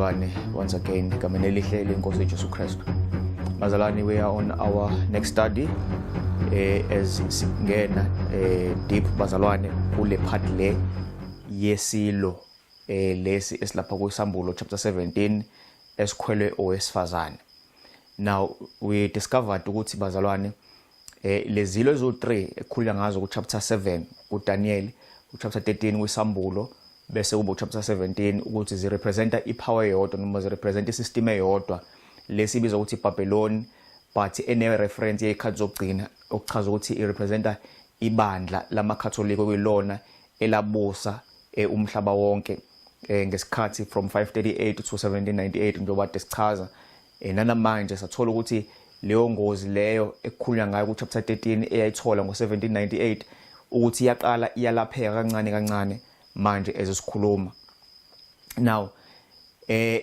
Bazalwane, once again egameni elihle lenkosi uJesu Kristu. Bazalwane, we are on our next study as singena deep, bazalwane, kule part le yesilo lesi esilapha kuSambulo chapter 17 esikhwelwe owesifazane. Now we discovered ukuthi, bazalwane, lezilo ezo3 ekhulunywa ngazo ku chapter 7 kuDaniel, ku chapter 13 kwiSambulo, bese kuba chapter 17, ukuthi zirepresenta ipower eyodwa noma zirepresenta isystem eyodwa lesibizwa ukuthi iBabylon, but ene reference yezikhathi zokugcina, okuchaza ukuthi irepresenta ibandla lamaKatholika, kuyilona elabusa umhlaba wonke ngesikhathi from 538 to 1798, njengoba sichaza. Nanamanje sathola ukuthi leyo ngozi leyo ekukhulunywa ngayo ku chapter 13 eyayithola ngo-1798 ukuthi iyaqala iyalapheka kancane kancane manje ezisikhuluma. Now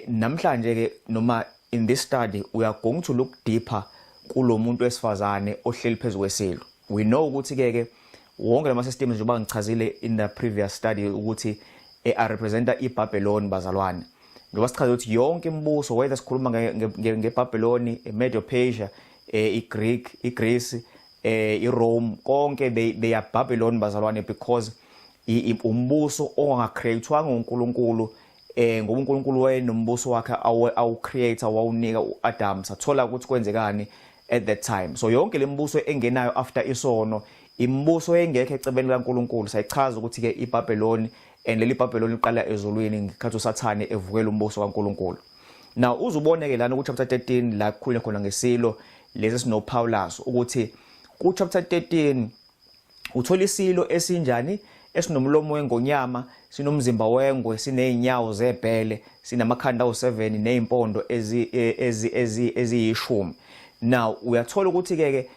namhlanje ke, noma in this study, we are going to look deeper kulo muntu wesifazane ohleli phezulu kwesilo. We know ukuthi ke wonke lama systems, njengoba ngichazile in the previous study, ukuthi arepresenta iBabylon, bazalwane, njengoba sichaza ukuthi yonke imibuso, whether sikhuluma ngeBabylon, eMedo Persia, iGreek, iGreece, iRome, konke they are Babylon, bazalwane, because umbuso ongacreatewanga uNkulunkulu, ngoba uNkulunkulu wayenombuso wakhe awu-create, wawunika uAdam. Sathola ukuthi kwenzekani at that time. So yonke lembuso engenayo after isono, imibuso engekho ecebeni kaNkulunkulu. Sayichaza ukuthi ke iBabylon, and leli Babylon liqala ezulwini ngekhathi uSathane evukela umbuso kaNkulunkulu. Now uzubone ke lana ku chapter 13 la kukhulunywa khona ngesilo lesi sinophawu laso, ukuthi ku chapter 13 uthola isilo esinjani, esinomlomo wengonyama, sinomzimba wengwe, sinezinyawo zebhele, sinamakhanda awu7 nezimpondo eziyishumi. Now uyathola ukuthi ke ke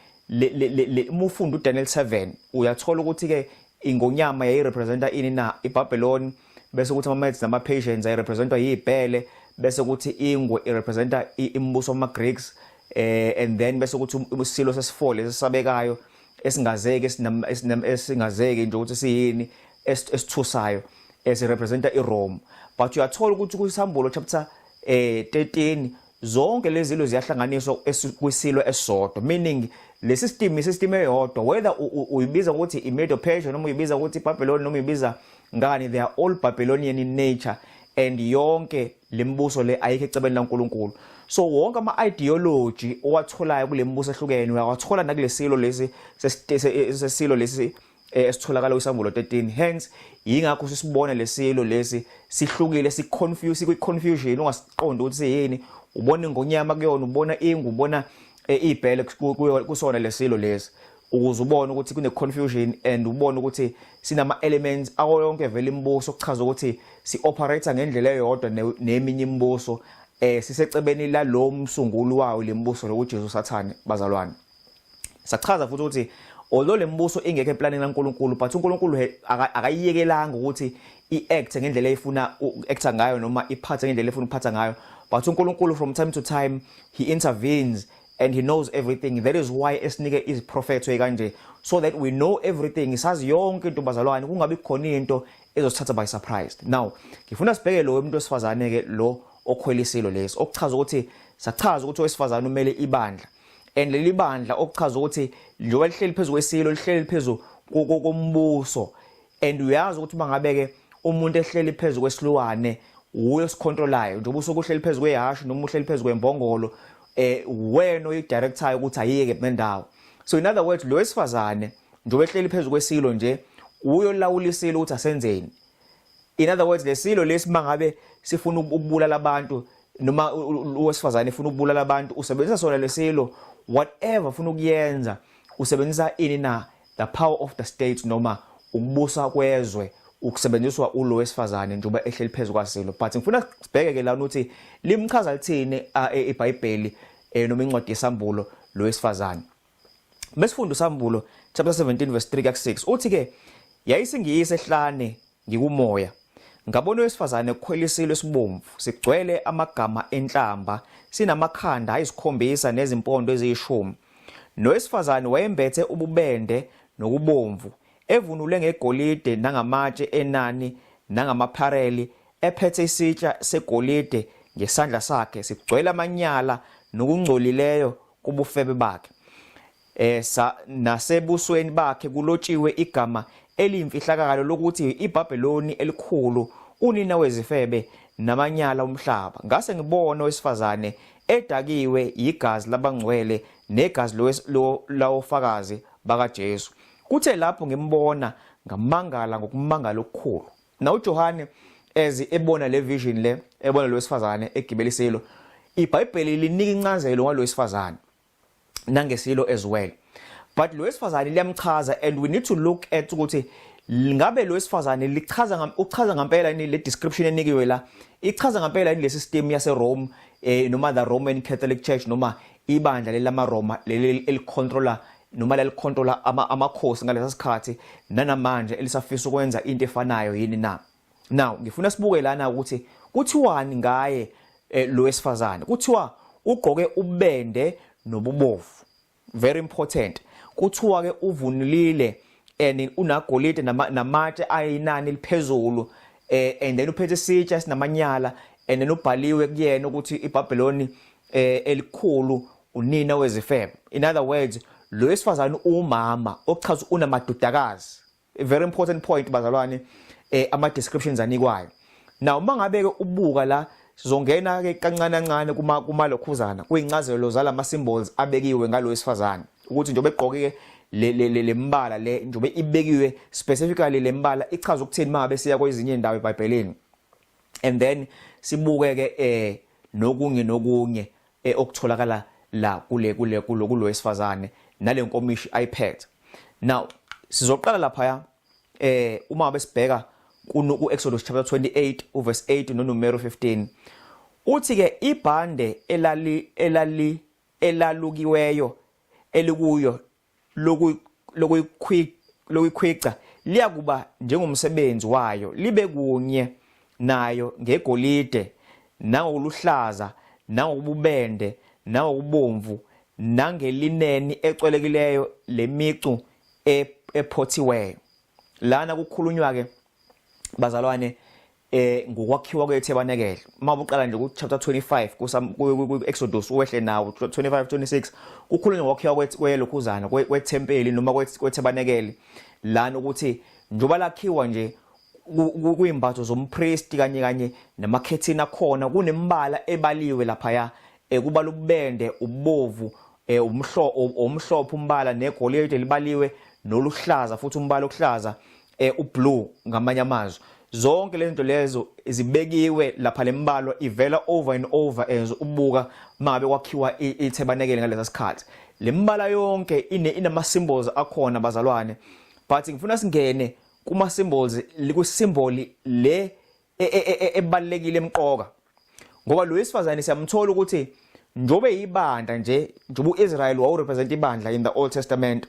uma ufunda uDaniel 7, uyathola ukuthi ke ingonyama yayirepresenta ini na? IBabylon. Bese kuthi ama-Medes nama-Persians ayirepresentwa yibhele, bese kuthi ingwe irepresenta imibuso wama-Greeks, and then bese kuthi isilo sesifo lesisabekayo esingazeki, esingazeki nje ukuthi siyini, esithusayo, esirepresenta iRome. But uyathola ukuthi kuSambulo chapter 13 zonke lezi zilo ziyahlanganiswa kwisilo esisodwa, meaning le system, isystem eyodwa, whether uyibiza ukuthi iMedo Persia noma uyibiza ukuthi iBabylon noma uyibiza ngani, they are all Babylonian in nature, and yonke lembuso le ayikho ecebeni laNkulunkulu. So wonke ama ideology owatholayo kule mbuso ehlukene uyawathola nakulesilo lesi, sesilo lesi esitholakala kwiSambulo 13. Hence yingakho sisibona lesilo lesi sihlukile, si confuse, kwi confusion, ungasiqondi ukuthi yini. Ubona ingonyama kuyona, ubona ingwe, ubona ibhele kusona lesilo lesi, ukuze ubone ukuthi kune confusion and ubone ukuthi sinama elements awo yonke vele imibuso, okuchaza ukuthi si operate ngendlela eyodwa neminye imibuso, sisecebeni la lo msunguli wawo lembuso lo, uJesu Sathane, bazalwane. Sachaza futhi ukuthi although lembuso ingekho eplanini kaNkulunkulu, but uNkulunkulu akayiyekelanga ukuthi i-act ngendlela efuna uku-acta ngayo noma iphathe ngendlela efuna ukuphatha ngayo, but uNkulunkulu from time to time he intervenes and he knows everything. That is why esinike iziprofetho kanje, so that we know everything, sazi yonke into, bazalwane, kungabi khona into ezosithatha by surprise. Now ngifuna sibheke lo umuntu wesifazane ke lo okhwela isilo lesi, okuchaza ukuthi, sachaza ukuthi owesifazane umele ibandla, and leli bandla, okuchaza ukuthi njengoba lihleli phezulu kwesilo, lihleli phezulu kombuso, and uyazi ukuthi mangabe ke umuntu ehleli phezulu kwesilwane, uye osicontrolayo. Njengoba usuke uhleli phezulu kwehhashi noma uhleli phezulu kwembongolo, wena oyidirectayo ukuthi ayike nendawo. So in other words, lo wesifazane njengoba ehleli phezulu kwesilo nje, uyolawula isilo ukuthi asenzeni. In other words, lesilo lesi mangabe sifuna ukubulala abantu, noma owesifazane efuna ukubulala abantu, usebenzisa sona lesilo. Whatever ufuna ukuyenza, usebenzisa ini na? The power of the state noma ukubusa kwezwe, ukusebenziswa ulo wesifazane njengoba ehleli phezulu kwasilo. But ngifuna sibheke ke lana ukuthi limchaza lithini iBhayibheli noma incwadi yeSambulo lo wesifazane. Besifunda uSambulo chapter 17 verse 3 kuya 6, uthi ke, "Yayisingiyise ehlane ngikumoya, ngabona owesifazane ekhwela isilo esibomvu, sigcwele amagama enhlamba, sinamakhanda ayisikhombisa nezimpondo eziyishumi. Nowesifazane wayembethe ububende nokubomvu, evunule ngegolide nangamatshe enani nangamaphareli, ephethe isitsha segolide. ngesandla sakhe, sigcwele amanyala nokungcolileyo kubufebe bakhe. Sa nasebusweni bakhe kulotshiwe igama eliyimfihlakalo lokuthi iBhabheloni elikhulu, unina wezifebe namanyala omhlaba. Ngase ngibona owesifazane edakiwe yigazi labangcwele negazi lawofakazi bakaJesu. Kuthe lapho ngimbona, ngamangala ngokumangala okukhulu. Na uJohane as ebona le vision le, ebona lo wesifazane egibela isilo, iBhayibheli linika incazelo ngalo wesifazane nangesilo as well, but lo wesifazane liyamchaza, and we need to look at ukuthi ngabe lo wesifazane lichaza, uchaza ngempela yini le description enikiwe la, ichaza ngempela yini le system yase Rome, noma the Roman Catholic Church, noma ibandla lelamaRoma leli elicontrola noma lelicontrola amakhosi ngalesa sikhathi nanamanje, elisafisa ukwenza into efanayo yini na? Now ngifuna sibuke lana ukuthi kuthiwani ngaye lo wesifazane. Kuthiwa ugqoke ubende nobubovu, very important. Kuthiwa ke uvunulile and unagolide namatshe ayinani eliphezulu, and then uphethe isitsha esinamanyala, and then ubhaliwe kuyena ukuthi iBhabheloni elikhulu, unina wezifebe. In other words, lo wesifazane umama ochaza unamadodakazi. A very important point, bazalwane, ama descriptions anikwayo. Now uma ngabe ke ubuka la, sizongena ke kancane kancane kuma kumalokhuzana kuyincazelo zalama symbols abekiwe ngalo wesifazane, ukuthi njengoba egqoke le mbala le, njengoba ibekiwe specifically le mbala, ichaza ukuthini mangabe siya kwezinye indawo eBhayibhelini, and then sibuke ke nokunye nokunye okutholakala la kule kulo wesifazane nale nkomishi ayiphethe. Now sizoqala lapha uma besibheka ku Exodus chapter 28 uverse 8 noNumero 15. Uthi ke ibhande elali elalukiweyo elikuyo lokuyikhwica liyakuba njengomsebenzi wayo, libe kunye nayo ngegolide nangokuluhlaza nangokububende nangokubomvu nangelineni ecwelekileyo lemicu ephothiweyo. Lana kukhulunywa ke, bazalwane, ngokwakhiwa kwethebanekele. Uma uqala nje ku chapter 25 ku Exodus, uwehle nawo 25 26, kukhulunywa ngokwakhiwa kwelokhuzana kwethempeli noma kwethebanekele lana, ukuthi njoba lakhiwa nje kuyimbatho zompriest kanye kanye namakhethini akhona, kunembala ebaliwe laphaya, kubala ububende, ubovu, umhlophe umbala, negolide libaliwe, noluhlaza futhi umbala okuhlaza, ublue ngamanye amazwi. Zonke lezi zinto lezo zibekiwe lapha, lembalo ivela over and over as ubuka mangabe kwakhiwa ithebanekele ngalesa sikhathi. Lembala yonke inama symbols akhona, bazalwane, but ngifuna singene kuma symbols, kusymbol le ebalekile, emqoka, ngoba lo wesifazane siyamthola ukuthi njobe ibandla nje, njobe uIsrael wawurepresent ibandla in the Old Testament,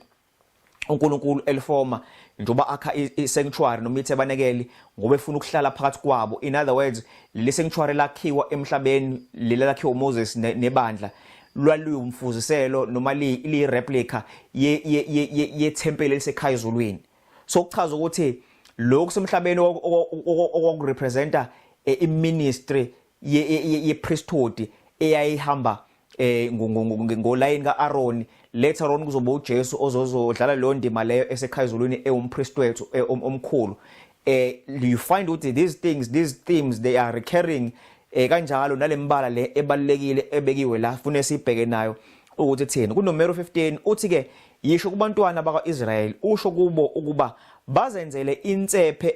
uNkulunkulu elifoma njoba akha i-sanctuary noma ithebanekeli ngoba efuna ukuhlala phakathi kwabo. In other words, leli sanctuary lakhiwa emhlabeni, leli lakhiwa uMoses nebandla, lwaluyumfuziselo noma li replica ye temple elisekhaya ezulwini. So kuchaza ukuthi lokhu semhlabeni okwakurepresenta i-ministry ye priesthood eyayihamba ngolayini kaAaron. Later on kuzoba uJesu ozozodlala leyo ndima leyo esekhaya ezulwini, ewumpriest wethu omkhulu. You find ukuthi these things, these themes, they are recurring, kanjalo nalembala le ebalekile ebekiwe la, fune sibheke nayo ukuthi thini. Kunomero 15 uthi ke, "Yisho kubantwana bakwaIsrael, usho kubo ukuba bazenzele insephe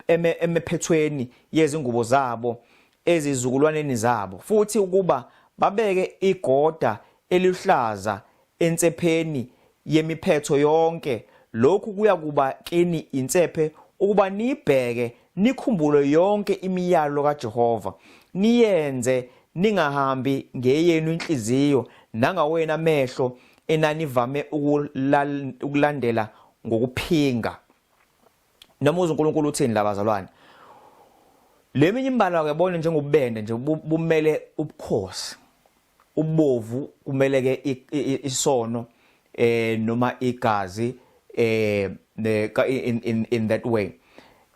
emephethweni yezingubo zabo ezizukulwaneni zabo, futhi ukuba babeke igoda elihlaza ensepheni yemiphetho yonke. Lokhu kuya kuba kini insephe ukuba nibheke, nikhumbule yonke imiyalo kaJehova, niyenze, ningahambi ngeyenu inhliziyo nangawena amehlo enanivame ukulandela ngokuphinga." Noma uze uNkulunkulu uthini la, bazalwane? Le minye imbala ke bona njengobubende nje bumele ubukhosi, ubovu kumele ke isono noma igazi in that way,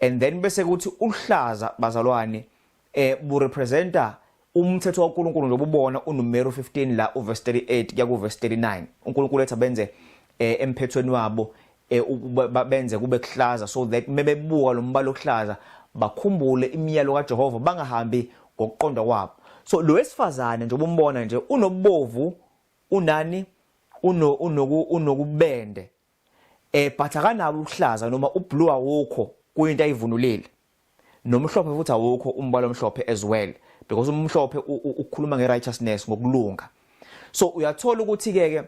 and then bese kuthi uhlaza, bazalwane. bu representa umthetho kaNkuluNkulu njengoba ubona uNumero 15 la uverse 38 kuya kuverse 39. UNkulunkulu ethi abenze emphethweni wabo benze kube kuhlaza, so that mebebuka lo mbala okuhlaza bakhumbule imiyalo kaJehova, bangahambi ngokuqonda kwabo. So lo wesifazane njengoba umbona nje unobovu, unani, uno unoku unokubende, but akanabo uhlaza noma ublue, awukho kuyinto ayivunulile. Nomhlophe futhi awukho, umbala omhlophe as well, because umhlophe ukhuluma ngerighteousness, ngokulunga. So uyathola ukuthi ke ke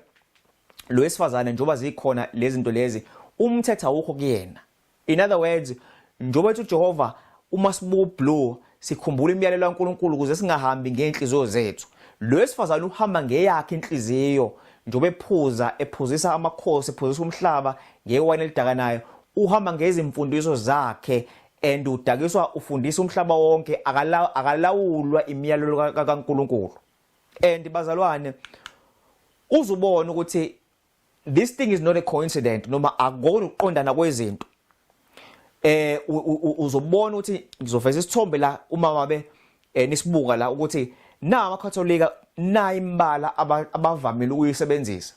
lo wesifazane, njengoba zikhona lezi zinto lezi, umthetho awukho kuyena. In other words, njengoba ethi uJehova, uma sibuka blue sikhumbula imiyalelo kaNkuluNkulu ukuze singahambi ngenhliziyo zethu. Lo wesifazane uhamba ngeyakhe inhliziyo, njengoba ephuza, ephuzisa amakhosi, ephuzisa umhlaba ngewayini elidakanayo. Uhamba ngezimfundiso zakhe and udakiswa, ufundisa umhlaba wonke, akalawulwa imiyalelo kaNkuluNkulu. And bazalwane, uzubona ukuthi this thing is not a coincidence noma akukona ukuqondana kwezinto. Uzobona ukuthi ngizoveza isithombe la uma ngabe nisibuka la ukuthi na amaKatholika na imbala abavamile ukuyisebenzisa.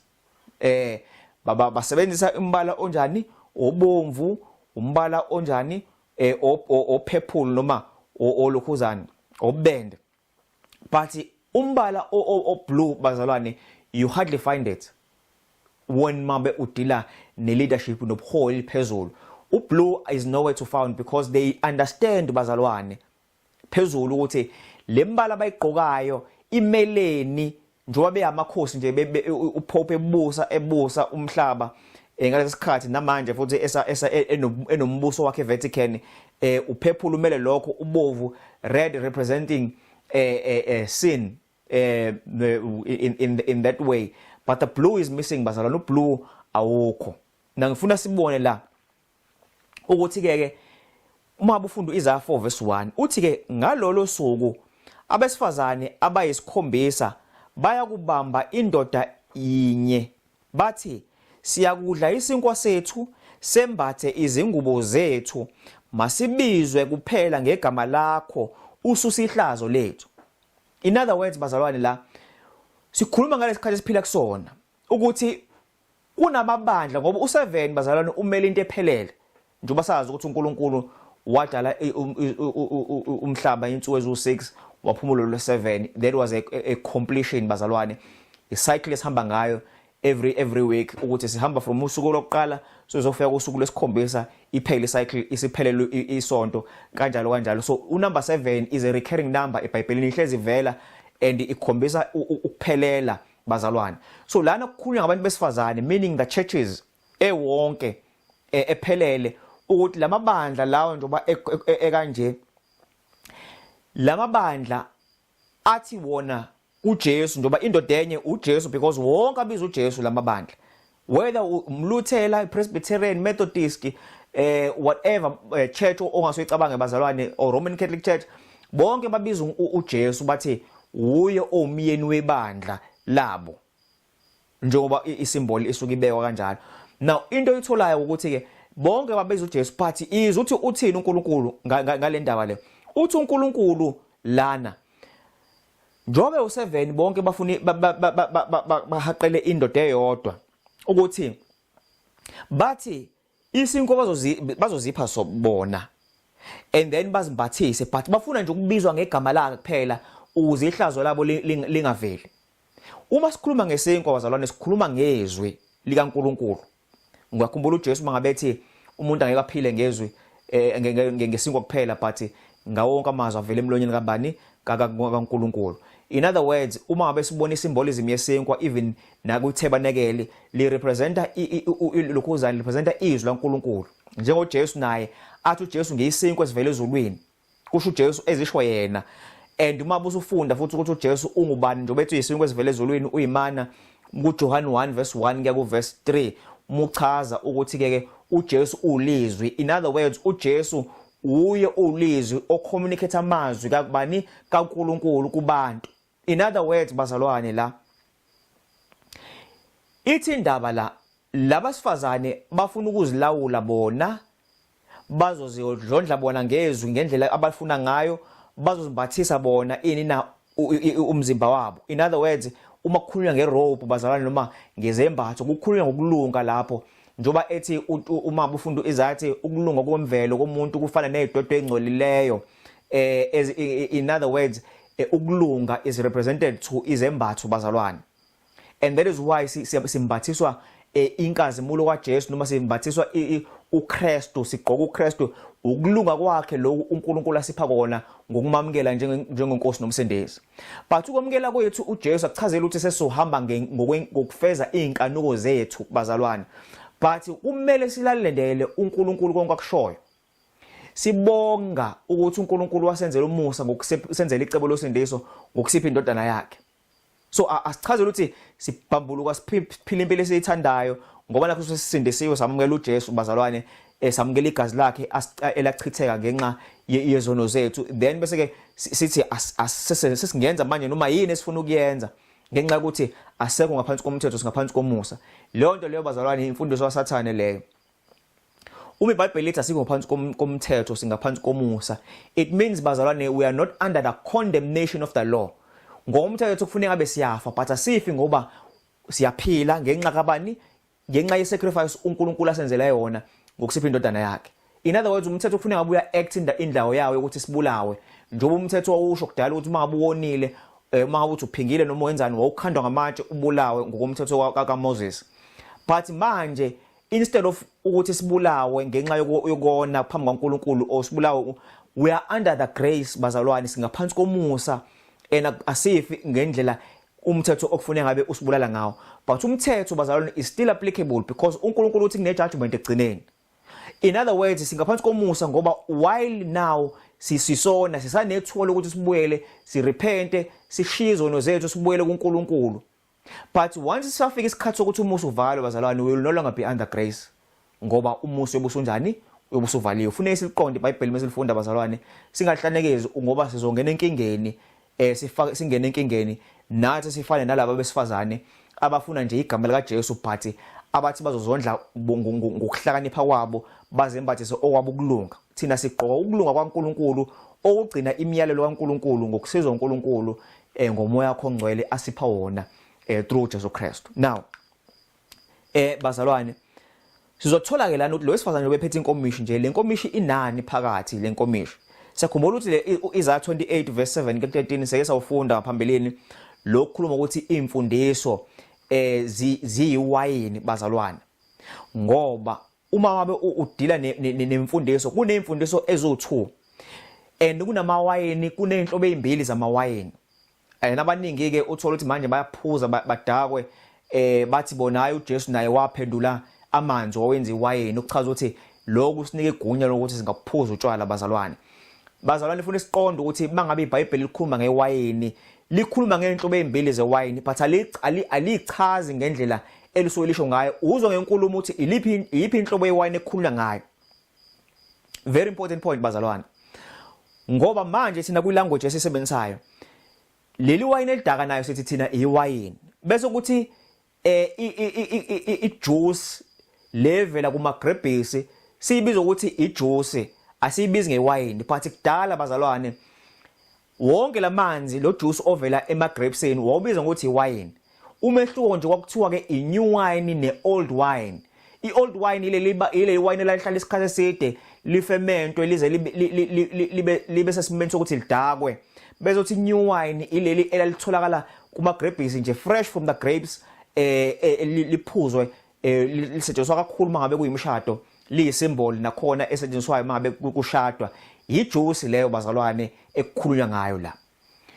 Baba basebenzisa umbala onjani? Obomvu, umbala onjani? Opurple noma olokhuzana, obende. But umbala o blue, bazalwane, you hardly find it when mabe udila ne leadership nobuholi phezulu. Ublue is nowhere to found because they understand, bazalwane, phezulu ukuthi lembala abayigqokayo imeleni, njengoba beyamakhosi nje, uPope ebusa umhlaba ngalesi sikhathi, namanje futhi esa enombuso wakhe eVatican. Upurple umele lokho, ubovu, red representing sin in that way, but the blue is missing, bazalwane. Ublue awukho. Na ngifuna sibone la ukuthi ke ke uma ufunda uIsaiah 4 verse 1, uthi ke ngalolo suku abesifazane abayisikhombisa bayakubamba indoda yinye, bathi, "Siyakudla isinkwa sethu, sembathe izingubo zethu, masibizwe kuphela ngegama lakho, ususihlazo lethu." In other words, bazalwane, la sikhuluma ngalesikhathi esiphila kusona ukuthi kunamabandla, ngoba u7, bazalwane, umele into ephelele, njengoba sazi ukuthi uNkulunkulu wadala umhlaba insuku ezu6, waphumula lwe7. That was a completion, bazalwane. Icycle esihamba ngayo every week, ukuthi sihamba from usuku lokuqala sizofika kusuku lesikhombisa, iphele cycle, isiphelele isonto, kanjalo kanjalo. So unumber 7 is a recurring number eBhayibhelini, ihlezi ivela and ikhombisa ukuphelela, bazalwane. So lana kukhulunywa ngabantu besifazane, meaning the churches ewonke ephelele, ukuthi lamabandla lawo njengoba ekanje, lamabandla athi wona uJesu, njengoba indoda enye uJesu, because wonke abiza uJesu lamabandla, whether umLuthela, iPresbyterian, Methodist, whatever church ongasuyicabanga, bazalwane, or Roman Catholic Church, bonke babiza uJesu, bathi uye omyeni webandla labo, njengoba isimboli isuke ibekwa kanjalo. Now into oyitholayo ukuthi ke bonke babiza uJesu, but izwe uthi uthini uNkulunkulu ngale ndaba le? Uthi uNkulunkulu lana, njobe u7 bonke bafuna bahaqele indoda eyodwa, ukuthi bathi isinkwa bazozipha sobona and then bazimbathise, but bafuna nje ukubizwa ngegama lakhe kuphela ukuze ihlazo labo lingaveli. Uma sikhuluma ngesinkwa, bazalwane, sikhuluma ngezwi likaNkuluNkulu. Ngiyakhumbula uJesu mangabethi umuntu angeke aphile ngezwi ngesinkwa kuphela, but ngawo wonke amazwi avela emlonyeni kabani? KaNkuluNkulu. In other words, uma ngabe sibona isymbolism yesinkwa, even nakwithabernacle, li representa lokhuzana, representa izwi laNkuluNkulu, njengoJesu naye athi uJesu, "Ngiyisinkwa esivela ezulwini," kusho uJesu, ezisho yena. And uma busufunda futhi ukuthi uJesu ungubani, njengoba ethi uyisinkwa esivela ezulwini, uyimana, kuJohn 1 verse 1 kuya ku verse 3, muchaza ukuthi ke ke uJesu ulizwi. In other words, uJesu uye ulizwi ocommunicate amazwi kakubani? KaNkuluNkulu kubantu. In other words, bazalwane, la ithi indaba la, labasifazane bafuna ukuzilawula bona, bazozidlondla bona ngezwi ngendlela abafuna ngayo, Bazozimbathisa bona ini na umzimba wabo. In other words, uma kukhulunywa ngerobe, bazalwane, noma ngezembatho, kukhulunywa ngokulunga lapho, njengoba ethi uma ufunda izathi ukulunga kwemvelo komuntu kufana nezidwedwe engcolileyo. In other words, ukulunga is represented to izembatho, bazalwane, and that is why simbathiswa inkazimulo kaJesu noma simbathiswa uKristu, sigqoka uKristu, ukulunga kwakhe lokhu uNkulunkulu asipha kona ngokumamukela njengenkosi nomsindisi. But ukwamukela kwethu uJesu akuchazela ukuthi sesizohamba ngokufeza izinkanuko zethu, bazalwane, but kumele silalendele uNkulunkulu konke akushoyo. Sibonga ukuthi uNkulunkulu wasenzela umusa ngokusenzela icebo losindiso ngokusipha indodana yakhe. So asichazele ukuthi sibhambuluka siphila impilo esiyithandayo ngoba nakho sesisindisiwe, samukela uJesu, bazalwane, samukela igazi lakhe elachitheka ngenxa yezono zethu, then bese ke sithi sesingenza manje noma yini esifuna ukuyenza ngenxa yokuthi asekho ngaphansi komthetho, singaphansi komusa. Leyo nto leyo, bazalwane, imfundiso kaSathane leyo. Uma iBhayibheli lithi asikho ngaphansi komthetho, singaphansi komusa, it means, bazalwane, we are not under the condemnation of the law. Ngomthetho kufuneka ngabe siyafa, but asifi ngoba siyaphila ngenxa kabani? Ngenxa ye-sacrifice uNkulunkulu asenzela yona ngokusipha indodana yakhe. In other words, umthetho kufuneka ngabe uya-act indawo yawo yokuthi sibulawe, njengoba umthetho wawusho kudala ukuthi uma ngabe uwonile, uma ngabe uthi uphingile noma wenzani, wawukhandwa ngamatshe ubulawe ngokomthetho kaMoses. But manje, instead of ukuthi sibulawe ngenxa yokona phambi kaNkulunkulu or sibulawe, we are under the grace, bazalwane, singaphansi komusa and asifi ngendlela umthetho okufuneka ngabe usibulala ngawo. But umthetho, bazalwane, is still applicable because uNkulunkulu uthi kune judgment ekugcineni. In other words, singaphansi komusa ngoba while now sisisona, sisanethuba lokuthi sibuyele, sirepente, sishiye izono zethu, sibuyele kuNkulunkulu. But once sisafika isikhathi sokuthi umusa uvalwe, bazalwane, we will no longer be under grace ngoba umusa uyobe usunjani? Uyobe usuvaliwe. Kufuneka siliqonde iBhayibheli mesilifunda, bazalwane, singahlanekezi ngoba sizongena enkingeni, sifake singene enkingeni nathi, sifane nalabo besifazane abafuna nje igama lika Jesu but abathi bazozondla ngokuhlakanipha kwabo, bazembathise okwabo ukulunga. Thina sigqoka ukulunga kwaNkuluNkulu, okugcina imiyalelo kaNkuluNkulu ngokusizwa uNkulunkulu ngomoya wakho ongcwele asipha wona through Jesu Christ. Now, bazalwane, sizothola ke lana ukuthi lo wesifazane obephethe inkomishi nje, le nkomishi inani phakathi le nkomishi? Siyakhumbula ukuthi le Isaiah 28 verse 7 ke 13 seke sawufunda ngaphambilini lokukhuluma ukuthi imfundiso ziyiwayini, bazalwane, ngoba uma ngabe udila nemfundiso, kunemfundiso eziwu2 and kunamawayini, kuney'nhlobo ey'mbili zamawayini. And abaningi-ke uthola ukuthi manje bayaphuza badakwe, bathi bona hayi, uJesu naye waphendula amanzi wawenza iwayini, ukuchaza ukuthi lokhu sinike igunya lokuthi singaphuza utshwala. Bazalwane, bazalwane, funa isiqondo ukuthi mangabe iBhayibheli likhuluma ngewayini, likhuluma ngey'nhlobo ey'mbili zewayini, but alichazi ngendlela elisuke lisho ngayo. Uzwa ngenkulumo ukuthi iliphi, iyiphi inhlobo yewayini ekukhulunywa ngayo. Very important point, bazalwane, ngoba manje thina kwi-language esisebenzisayo, leli wayini elidaka nayo sithi thina iwayini, bese kuthi i-juice levela kuma-grapes siyibiza ukuthi ijuice, asiyibizi ngewayini. But kudala, bazalwane, wonke lamanzi, lo juice ovela ema-grapesini wawubiza ngokuthi iwayini. Umehluko nje kwakuthiwa ke i-new wine ne-old wine. I-old wine ileli wine elalihlala isikhathi eside lifementwe lize libe sesimeni sokuthi lidakwe, bese uthi new wine ileli elalitholakala kuma-grapes nje, fresh from the grapes, liphuzwe. Lisetshenziswa kakhulu mangabe kuyimishado, liyisimboli nakhona esetshenziswayo mangabe kushadwa. Yijuice leyo, bazalwane, ekukhulunywa ngayo la.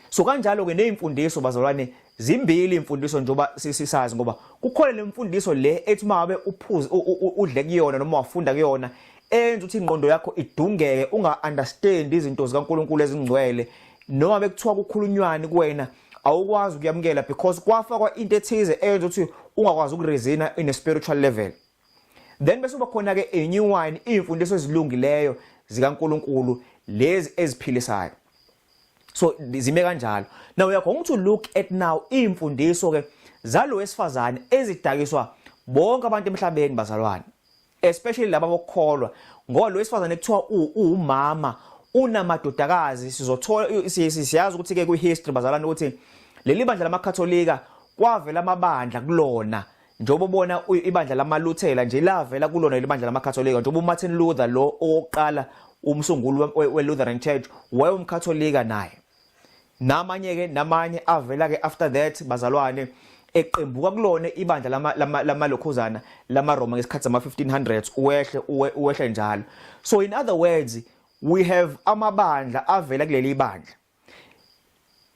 So kanjalo ke nezimfundiso, bazalwane, zimbili imfundiso njengoba sisazi, ngoba kukhona lemfundiso le ethi mangabe uphuze, udle kuyona noma wafunda kuyona, enza ukuthi ingqondo yakho idungeke, unga understand izinto zikaNkuluNkulu ezingcwele, noma bekuthiwa kukhulunywani kuwena awukwazi ukuyamukela because kwafakwa into ethize eyenza ukuthi ungakwazi ukureasona in a spiritual level. Then bese kuba khona ke a new wine, izimfundiso ezilungileyo zikaNkuluNkulu, lezi eziphilisayo. So zime kanjalo. Now we are going to look at now imfundiso ke zalo wesifazane ezidakiswa bonke abantu emhlabeni, bazalwane, especially laba bokukholwa, ngoba lo wesifazane kuthiwa uwumama. Unamadodakazi. Sizothola, siyazi ukuthi ke kwi-history, bazalwane, ukuthi leli bandla lamaKatholika kwavela amabandla kulona, njengoba ubona ibandla lamaLuthela nje lavela kulona leli bandla lamaKatholika, njengoba uMartin Luther lo owokuqala, umsunguli we-Lutheran Church, wayewumKatholika naye. Namanye ke, namanye avela ke after that, bazalwane, eqembuka kulona ibandla lamalokhuzana lamaRoma ngesikhathi sama 1500s, uwehle uwehle njalo. So in other words, we have amabandla avela kuleli bandla.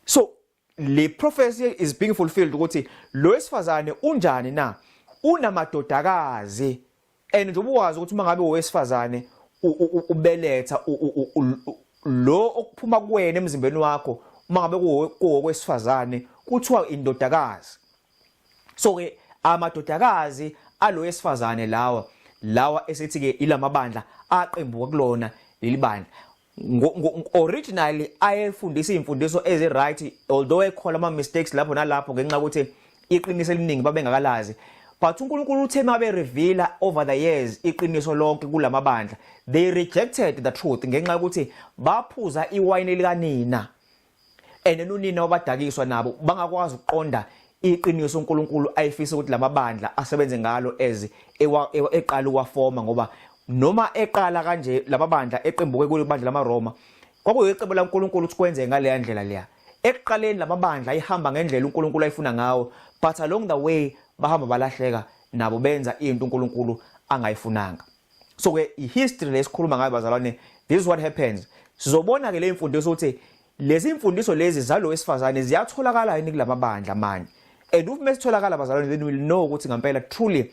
So le prophecy is being fulfilled ukuthi lo wesifazane unjani na? Unamadodakazi. And njengoba wazi ukuthi uma ngabe owesifazane ubeletha, lo okuphuma kuwena emzimbeni wakho, uma ngabe kuwokwesifazane, kuthiwa indodakazi. So ke amadodakazi alo wesifazane lawa esithi ke ilamabandla aqembuka kulona leli bandla. Originally ayefundisa izimfundiso ezi right, although ekhona ama mistakes lapho nalapho ngenxa ukuthi iqiniso eliningi babengakalazi, but uNkulunkulu uthe mabe reveala over the years iqiniso lonke kulamabandla, they rejected the truth ngenxa yokuthi baphuza iwayini likanina and unina wabadakiswa nabo, bangakwazi ukuqonda iqiniso uNkulunkulu ayifisa ukuthi lamabandla asebenze ngalo as eqala uwafoma. Ngoba noma eqala kanje lamabandla eqembuke kulibandla lamaRoma, kwakuyicebo laNkulunkulu ukuthi kwenzeke ngaleya ndlela leya. Ekuqaleni lamabandla ayihamba ngendlela uNkulunkulu ayifuna ngawo, but along the way bahamba balahleka nabo, benza into uNkulunkulu angayifunanga. So ke ihistory lesikhuluma ngayo, bazalwane, this is what happens. Sizobona ke le mfundiso ukuthi lezi imfundiso lezi zalo wesifazane ziyatholakala yini kulamabandla manje. And if mesitholakala, bazalwane, then we'll know ukuthi ngempela truly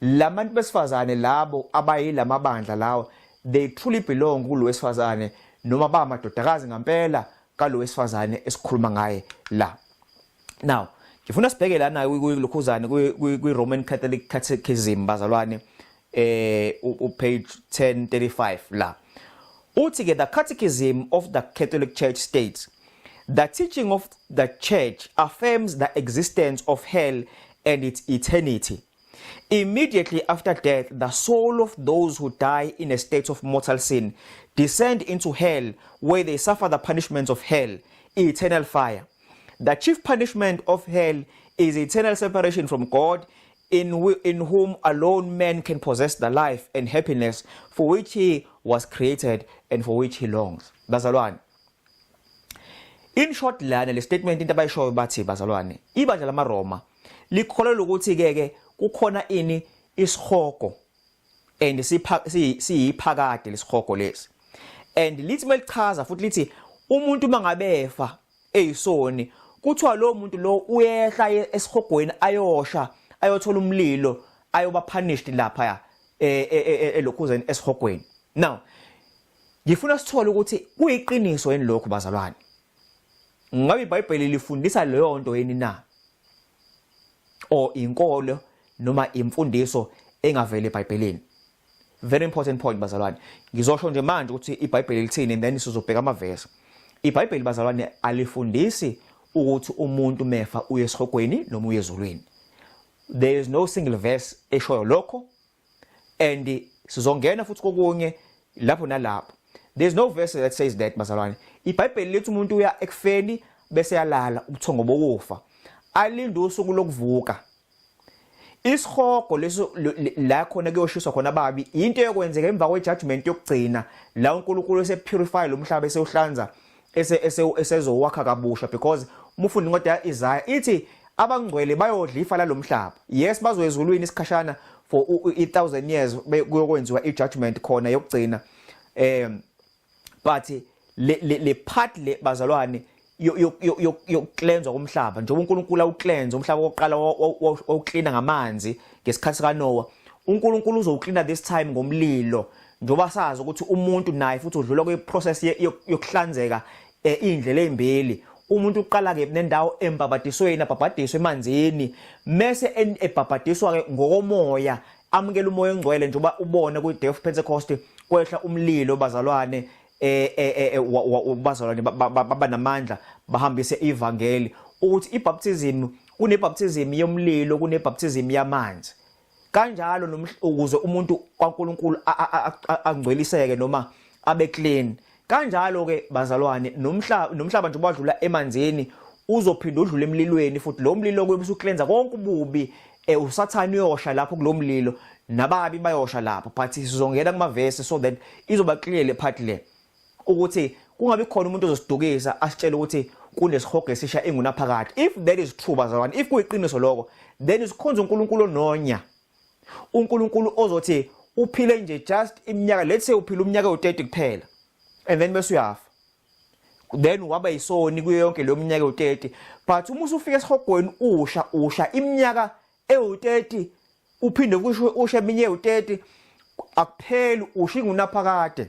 labantu besifazane labo abayilamabandla lawo, they truly belong kulo wesifazane noma bamadodakazi ngempela kalo wesifazane esikhuluma ngaye la. Now ngifuna sibheke lana kulokhuzane kwi Roman Catholic Catechism, bazalwane, u page 1035 la. Uthi ke, "The Catechism of the Catholic Church states, 'The teaching of the Church affirms the existence of hell and its eternity. Immediately after death, the soul of those who die in a state of mortal sin descend into hell, where they suffer the punishments of hell, eternal fire. The chief punishment of hell is eternal separation from God, in whom alone man can possess the life and happiness for which he was created and for which he longs.'" Bazalwane, in short lana le statement, into abayishoyo bathi, bazalwane, ibandla lamaRoma likholelwa ukuthi ke kukhona ini? Isihogo, and siyiphakade lesihogo lesi. And lithi melichaza futhi lithi umuntu mangabe efa eyisoni, kuthiwa lo muntu lo uyehla esihogweni, ayosha, ayothola umlilo, ayoba punished lapha elokhuzeni, esihogweni. Now ngifuna sithole ukuthi kuyiqiniso yini lokho, bazalwane. Ngabe iBhayibheli lifundisa leyo nto yini na, or inkolo noma imfundiso engaveli eBhayibhelini? Very important point, bazalwane. Ngizosho nje manje ukuthi iBhayibheli lithini and then sizobheka amavesi. IBhayibheli, bazalwane, alifundisi ukuthi umuntu mefa uye esihogweni noma uye ezulwini. There is no single verse eshoyo lokho, and sizongena futhi kokunye lapho nalapho. There is no verse that says that, bazalwane. IBhayibheli lithi umuntu uya ekufeni bese yalala ubuthongo bokufa, alinde usuku lokuvuka. Isihogo leso la khona kuyoshiswa khona ababi, into eyokwenzeka emva kwejudgment yokugcina, la uNkulunkulu esepurify lo mhlaba, esewuhlanza, ese esezowakha kabusha, because uma ufunda incwadi ya-Isaiah ithi abangcwele bayodla ifa lalomhlaba. Yes, bazoya ezulwini isikhashana for i-1000 years, kuyokwenziwa i-judgment khona yokugcina, but le part le, bazalwane, yokuklenzwa komhlaba, njengoba uNkulunkulu awuklenza umhlaba wokuqala, wawuklina ngamanzi ngesikhathi kaNoah, uNkulunkulu uzowuklina this time ngomlilo, njengoba sazi ukuthi umuntu naye futhi udlula kwi-process yokuhlanzeka indlela ezimbili. Umuntu uqala ke nendawo embabadisweni, abhabhadiswe emanzini, mese ebhabhadiswa ke ngokomoya, amukela uMoya oNgcwele, njengoba ubona kwi Day of Pentecost kwehla umlilo, bazalwane, bazalwane baba namandla, bahambise ivangeli. Ukuthi ibaptism, kunebaptism yomlilo, kunebaptism yamanzi kanjalo, ukuze umuntu kaNkuluNkulu angcweliseke noma abe clean. Kanjalo ke bazalwane, nomhlaba nje wadlula emanzini, uzophinda udlule emlilweni futhi. Lo mlilo kuyobe usucleansa konke ububi. Usathane uyosha lapho kulomlilo, nababi bayosha lapho, but sizongena kumavesi so that izoba clear le part le, ukuthi kungabi khona umuntu ozosidukisa asitshele ukuthi kunesihogo esisha engunaphakade. If that is true, bazalwane, if kuyiqiniso lokho, then sikhonza uNkulunkulu ononya, uNkulunkulu ozothi uphile nje just iminyaka, let's say uphila umnyaka u30 kuphela, and then bese uyafa, then waba yisoni kuyo yonke leyo minyaka ewu30. But uma usufika esihogweni, usha iminyaka ewu30, uphinde kusho usha eminye ewu30, akupheli, usha ingunaphakade.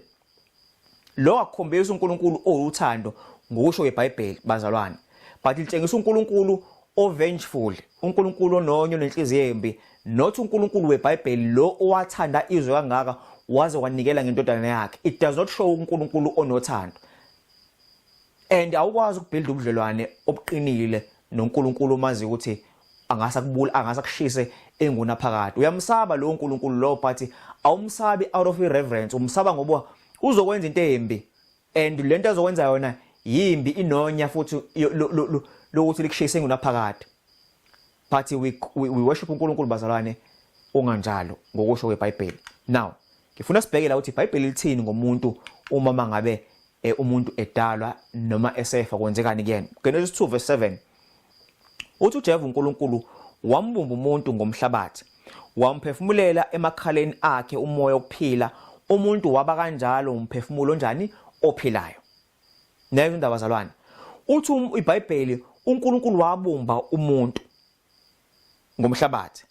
Lo akukhombisa uNkulunkulu owuthando ngokusho kweBhayibheli, bazalwane, but litshengisa uNkulunkulu o-vengeful, uNkulunkulu ononyo nenhliziyo embi, not uNkulunkulu weBhayibheli lo owathanda izwe kangaka waze wanikela ngendodana yakhe. It does not show uNkulunkulu onothando, and awukwazi ukubuild ubudlelwane obuqinile noNkulunkulu omazi ukuthi angasa kubula, angasa kushise engunaphakade. Uyamsaba lo uNkulunkulu lo, but awumsabi out of irreverence, umsaba ngoba uzokwenza into embi, and lento azokwenza yona yimbi, inonya futhi lokuthi likushise engunaphakade. But we worship uNkulunkulu, bazalwane, onganjalo ngokusho kweBhayibheli. Now ngifuna sibheke la ukuthi iBhayibheli lithini ngomuntu uma mangabe umuntu edalwa noma esefa, kwenzekani kuyena. Genesis 2 verse 7 uthi, uJehova uNkulunkulu wambumba umuntu ngomhlabathi, wamphefumulela emakhaleni akhe umoya wokuphila, umuntu waba kanjalo umphefumulo onjani? Ophilayo. Nayo indaba, bazalwane, uthi iBhayibheli uNkulunkulu wabumba umuntu ngomhlabathi,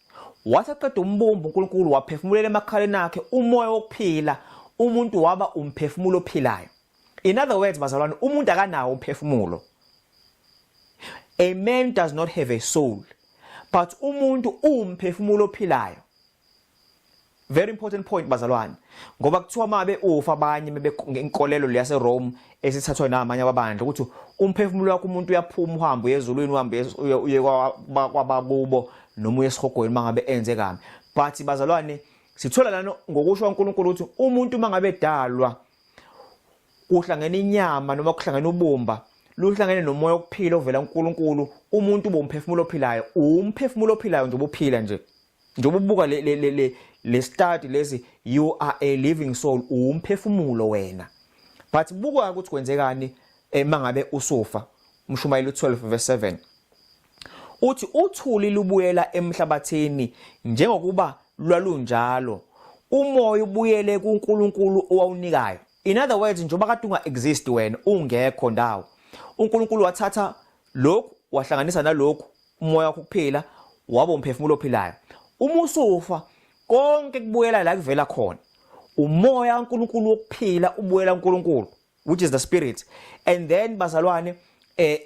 wathi aqeda umbumbo uNkulunkulu, waphefumulela emakhaleni akhe umoya wokuphila, umuntu waba umphefumulo ophilayo. In other words, bazalwane, umuntu akanawo umphefumulo. A man does not have a soul, but umuntu uwumphefumulo ophilayo. Very important point, bazalwane, ngoba kuthiwa mabe ufa, abanye ngenkolelo yaseRome esithathwa namanye ababandla, ukuthi umphefumulo wakho umuntu uyaphuma, uhambe uye ezulwini, uhambe uye kwabakubo noma uye esihogweni mangabe enze kabi. But bazalwane, sithola lana ngokusho kaNkulunkulu ukuthi umuntu mangabe edalwa, kuhlangene inyama noma kuhlangene ubumba, luhlangene nomoya wokuphila ovela kuNkulunkulu, umuntu ube umphefumulo ophilayo, umphefumulo ophilayo nje, ubuphila nje njengoba ubuka le start lesi. You are a living soul, umphefumulo wena. But buka ukuthi kwenzekani mangabe usufa. Umshumayeli 12 verse 7 uthi, uthuli lubuyela emhlabathini njengokuba lwalunjalo, umoya ubuyele kuNkulunkulu owawunikayo. In other words, njengoba kade unga exist wena, ungekho ndawo, uNkulunkulu wathatha lokhu wahlanganisa nalokhu, umoya wakho kuphila, waba umphefumulo ophilayo. Uma usufa, konke kubuyela la kuvela khona. Umoya kaNkulunkulu wokuphila ubuyela kuNkulunkulu, which is the spirit, and then, bazalwane,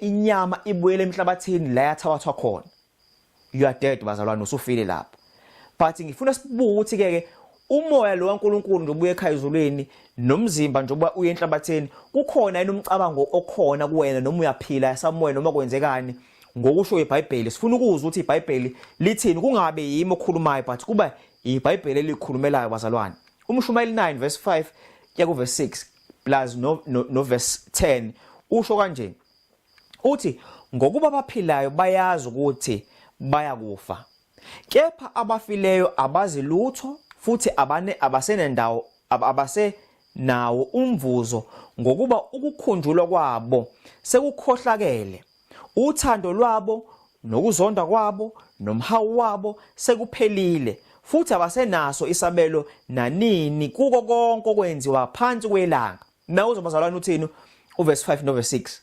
inyama ibuyela emhlabathini la yathawathwa khona. You are dead, bazalwane, usufile lapho. But ngifuna sibuke ukuthi ke umoya lo kaNkulunkulu nje ubuye ekhaya ezulwini, nomzimba njengoba uye enhlabathini, kukhona yini umcabango okhona kuwena, noma uyaphila samoya, noma kwenzekani ngokusho iBhayibheli? Sifuna ukuzwa ukuthi iBhayibheli lithini, kungabe yimi okhulumayo, but kuba iBhayibheli elikhulumelayo, bazalwane. Umshumayeli 9 verse 5 kuya ku verse 6 plus no verse 10 usho kanje, uthi, ngokuba abaphilayo bayazi ukuthi bayakufa, kepha abafileyo abazi lutho, futhi abane abasenendawo, abase nawo umvuzo, ngokuba ukukhunjulwa kwabo sekukhohlakele. Uthando lwabo nokuzonda kwabo nomhawu wabo sekuphelile, futhi abasenaso isabelo nanini kuko konke okwenziwa phansi kwelanga. Nawuzwa, bazalwane, uthini uverse 5 no verse 6?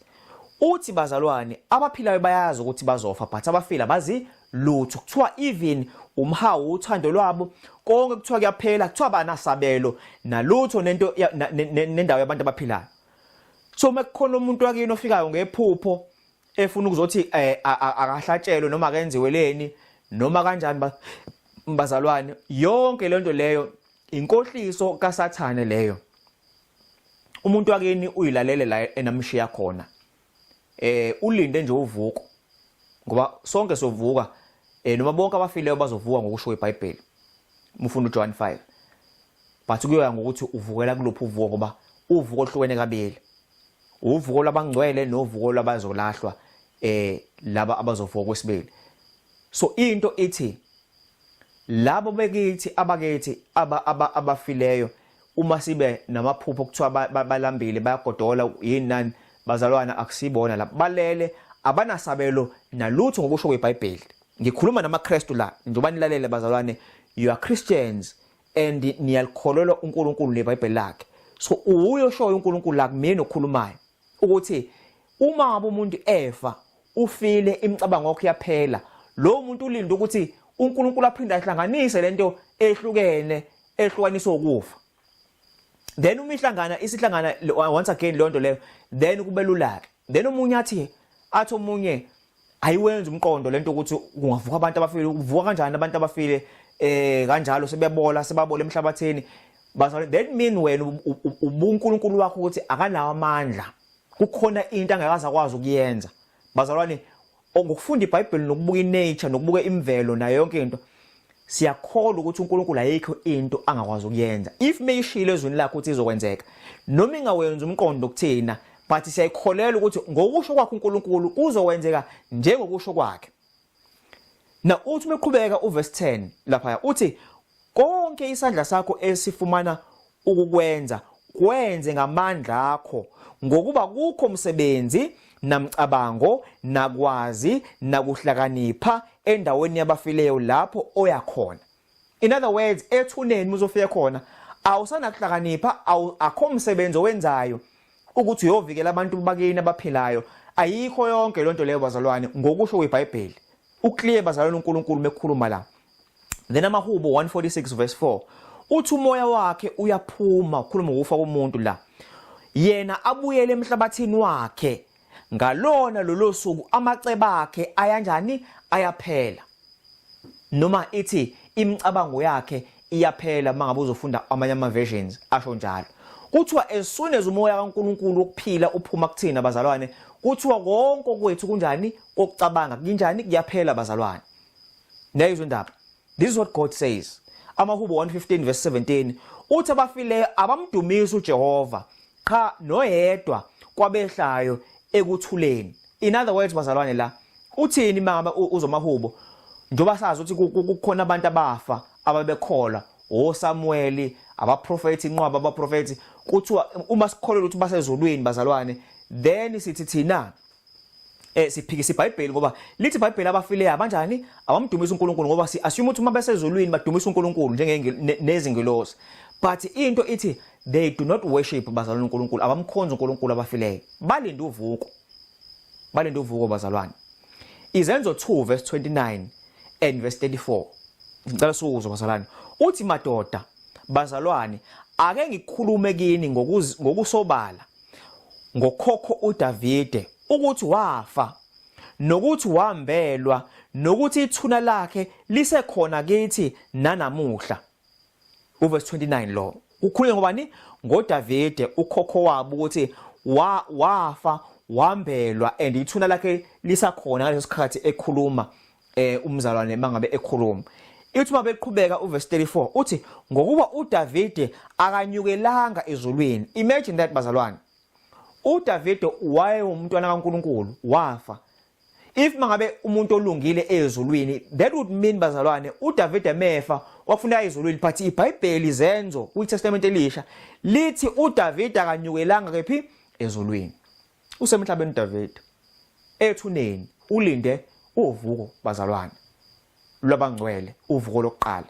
Uthi, bazalwane, abaphilayo bayazi ukuthi bazofa, but abafile abazi lutho. Kuthiwa even umhawu, uthando lwabo, konke kuthiwa kuyaphela, kuthiwa banasabelo nalutho nento nendawo yabantu abaphilayo. So uma kukhona umuntu wakini ofikayo ngephupho efuna ukuzothi akahlatshelwe noma akenziwe leni noma kanjani, bazalwane, yonke lento leyo inkohliso kaSathane leyo. Umuntu wakini uyilalele la enamshiya khona, ulinde nje uvuko, ngoba sonke sovuka, noma bonke abafileyo bazovuka ngokusho kweBhayibheli, mufunda uJohn 5. But kuyoya ngokuthi uvukela kulophu uvuko, ngoba Uvuko oluhlukene kabili. Uvuko lwabangcwele novuko lwabazolahlwa laba abazovuka kwesibili. So into ithi labo bekithi abakithi aba abafileyo uma sibe namaphupho kuthiwa balambile bayagodola yini nani bazalwana akusibona la balele abanasabelo nalutho ngokusho kweBhayibheli. Ngikhuluma namaKristu la njengoba nilalele bazalwane, you are Christians and niyalikholelwa uNkulunkulu neBhayibheli lakhe. So uyo shoyo uNkulunkulu la kumina okhulumayo ukuthi uma ngabe umuntu efa ufile imicabango yakhe yaphela, lo muntu ulinda ukuthi uNkulunkulu aphinde ahlanganise lento ehlukene ehlukaniswe ukufa. Then uma ihlangana isihlangana once again leyo nto leyo, then kube lula ke. Then omunye athi omunye ayiwenzi umqondo lento ukuthi kungavuka abantu abafile, kuvuka kanjani abantu abafile kanjalo sebebola sebabola emhlabathini bazalwane. That mean wena ubuNkulunkulu wakho ukuthi akanawo amandla, kukhona into angakaze akwazi ukuyenza bazalwane. Ngokufunda iBhayibheli nokubuka inature nokubuka imvelo nayo yonke into, siyakholwa ukuthi uNkulunkulu ayikho into angakwazi ukuyenza. If meyishilo ezwini lakhe ukuthi izokwenzeka, noma ingawenzi umqondo kuthina, but siyayikholela ukuthi ngokusho kwakhe uNkulunkulu kuzokwenzeka njengokusho kwakhe. Na uthi umeqhubeka uverse 10 lapha uthi konke isandla sakho esifumana ukukwenza kwenze ngamandla akho, ngokuba kukho umsebenzi namcabango nakwazi nakuhlakanipha endaweni yabafileyo lapho oya khona. In other words, ethuneni uzofika khona awusanakuhlakanipha, akho umsebenzi owenzayo ukuthi uyovikela abantu bakini abaphilayo. Ayikho yonke lonto leyo bazalwane ngokusho kweBhayibheli. Uclear bazalwane uNkulunkulu mekhuluma la. Then amaHubo 146 verse 4 uthi umoya wakhe uyaphuma, ukhuluma ngokufa komuntu la, yena abuyele emhlabathini wakhe, ngalona lolo suku amaceba akhe ayanjani? Ayaphela. Noma ithi imicabango yakhe iyaphela mangabe uzofunda amanye ama versions asho njalo. Kuthiwa as soon as umoya kaNkulunkulu wokuphila uphuma kuthina bazalwane, kuthiwa konke kwethu kunjani kokucabanga kunjani kuyaphela bazalwane. Niyayizwa indaba? This is what God says. AmaHubo 115 verse 17 uthi abafileyo abamdumisi uJehova, qha noyedwa kwabehlayo ekuthuleni. In other words bazalwane la uthini mangabe uzomahubo, njengoba sazi ukuthi kukhona abantu abafa ababekholwa oSamueli, abaprofethi, inqwaba abaprofethi, kuthiwa uma sikholelwa ukuthi basezulwini bazalwane, then sithi thina siphikisa iBhayibheli ngoba lithi iBhayibheli abafileyo abanjani abamdumisa uNkulunkulu, ngoba si assume ukuthi uma besezulwini badumisa uNkulunkulu njengezingilosi, but into ithi they do not worship bazalwane uNkulunkulu, abamkhonza uNkulunkulu abafileyo, balinde uvuko, balinde uvuko bazalwane. Izenzo 2 verse 29 and verse 34, ngicela siwuzwe bazalwane. Uthi madoda bazalwane, ake ngikhulume kini ngokusobala ngokhokho uDavide, ukuthi wafa nokuthi wambelwa nokuthi ithuna lakhe lisekhona kithi nanamuhla. Uverse 29 lo ukhulunywa ngobani? NgoDavide ukhokho wabo, ukuthi wafa wambelwa and ithuna lakhe lisakhona ngaleso sikhathi ekhuluma umzalwane mangabe ekhuluma. Ithi uma beqhubeka uverse 34 uthi ngokuba uDavide akanyukelanga ezulwini. Imagine that bazalwane. uDavide wayewumntwana kaNkulunkulu, wafa. If mangabe umuntu olungile ezulwini, that would mean bazalwane uDavide mefa wakufuneka ezulwini, but iBhayibheli Zenzo kwiTestament elisha lithi uDavide akanyukelanga kephi ezulwini. Usemhlabeni uDavide ethuneni ulinde uvuko bazalwane lwabangcwele, uvuko lokuqala.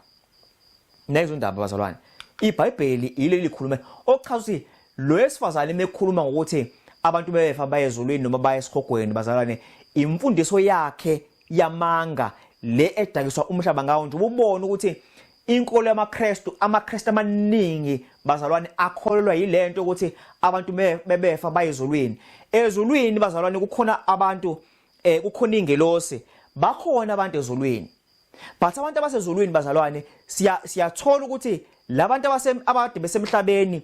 Nayizo indaba bazalwane, iBhayibheli yile likhulume okuchaza ukuthi lo wesifazane mekhuluma ngokuthi abantu befa baye ezulwini noma baye esihogweni bazalwane, imfundiso yakhe yamanga le edakiswa umhlaba ngawo nje. Ubona ukuthi inkolo yamaKristu, amaKristu amaningi bazalwane akholelwa yilento ukuthi abantu bebefa baye ezulwini. Ezulwini bazalwane kukhona abantu, kukhona ingelosi, bakhona abantu ezulwini. But abantu abasezulwini bazalwane siyathola ukuthi labantu abade besemhlabeni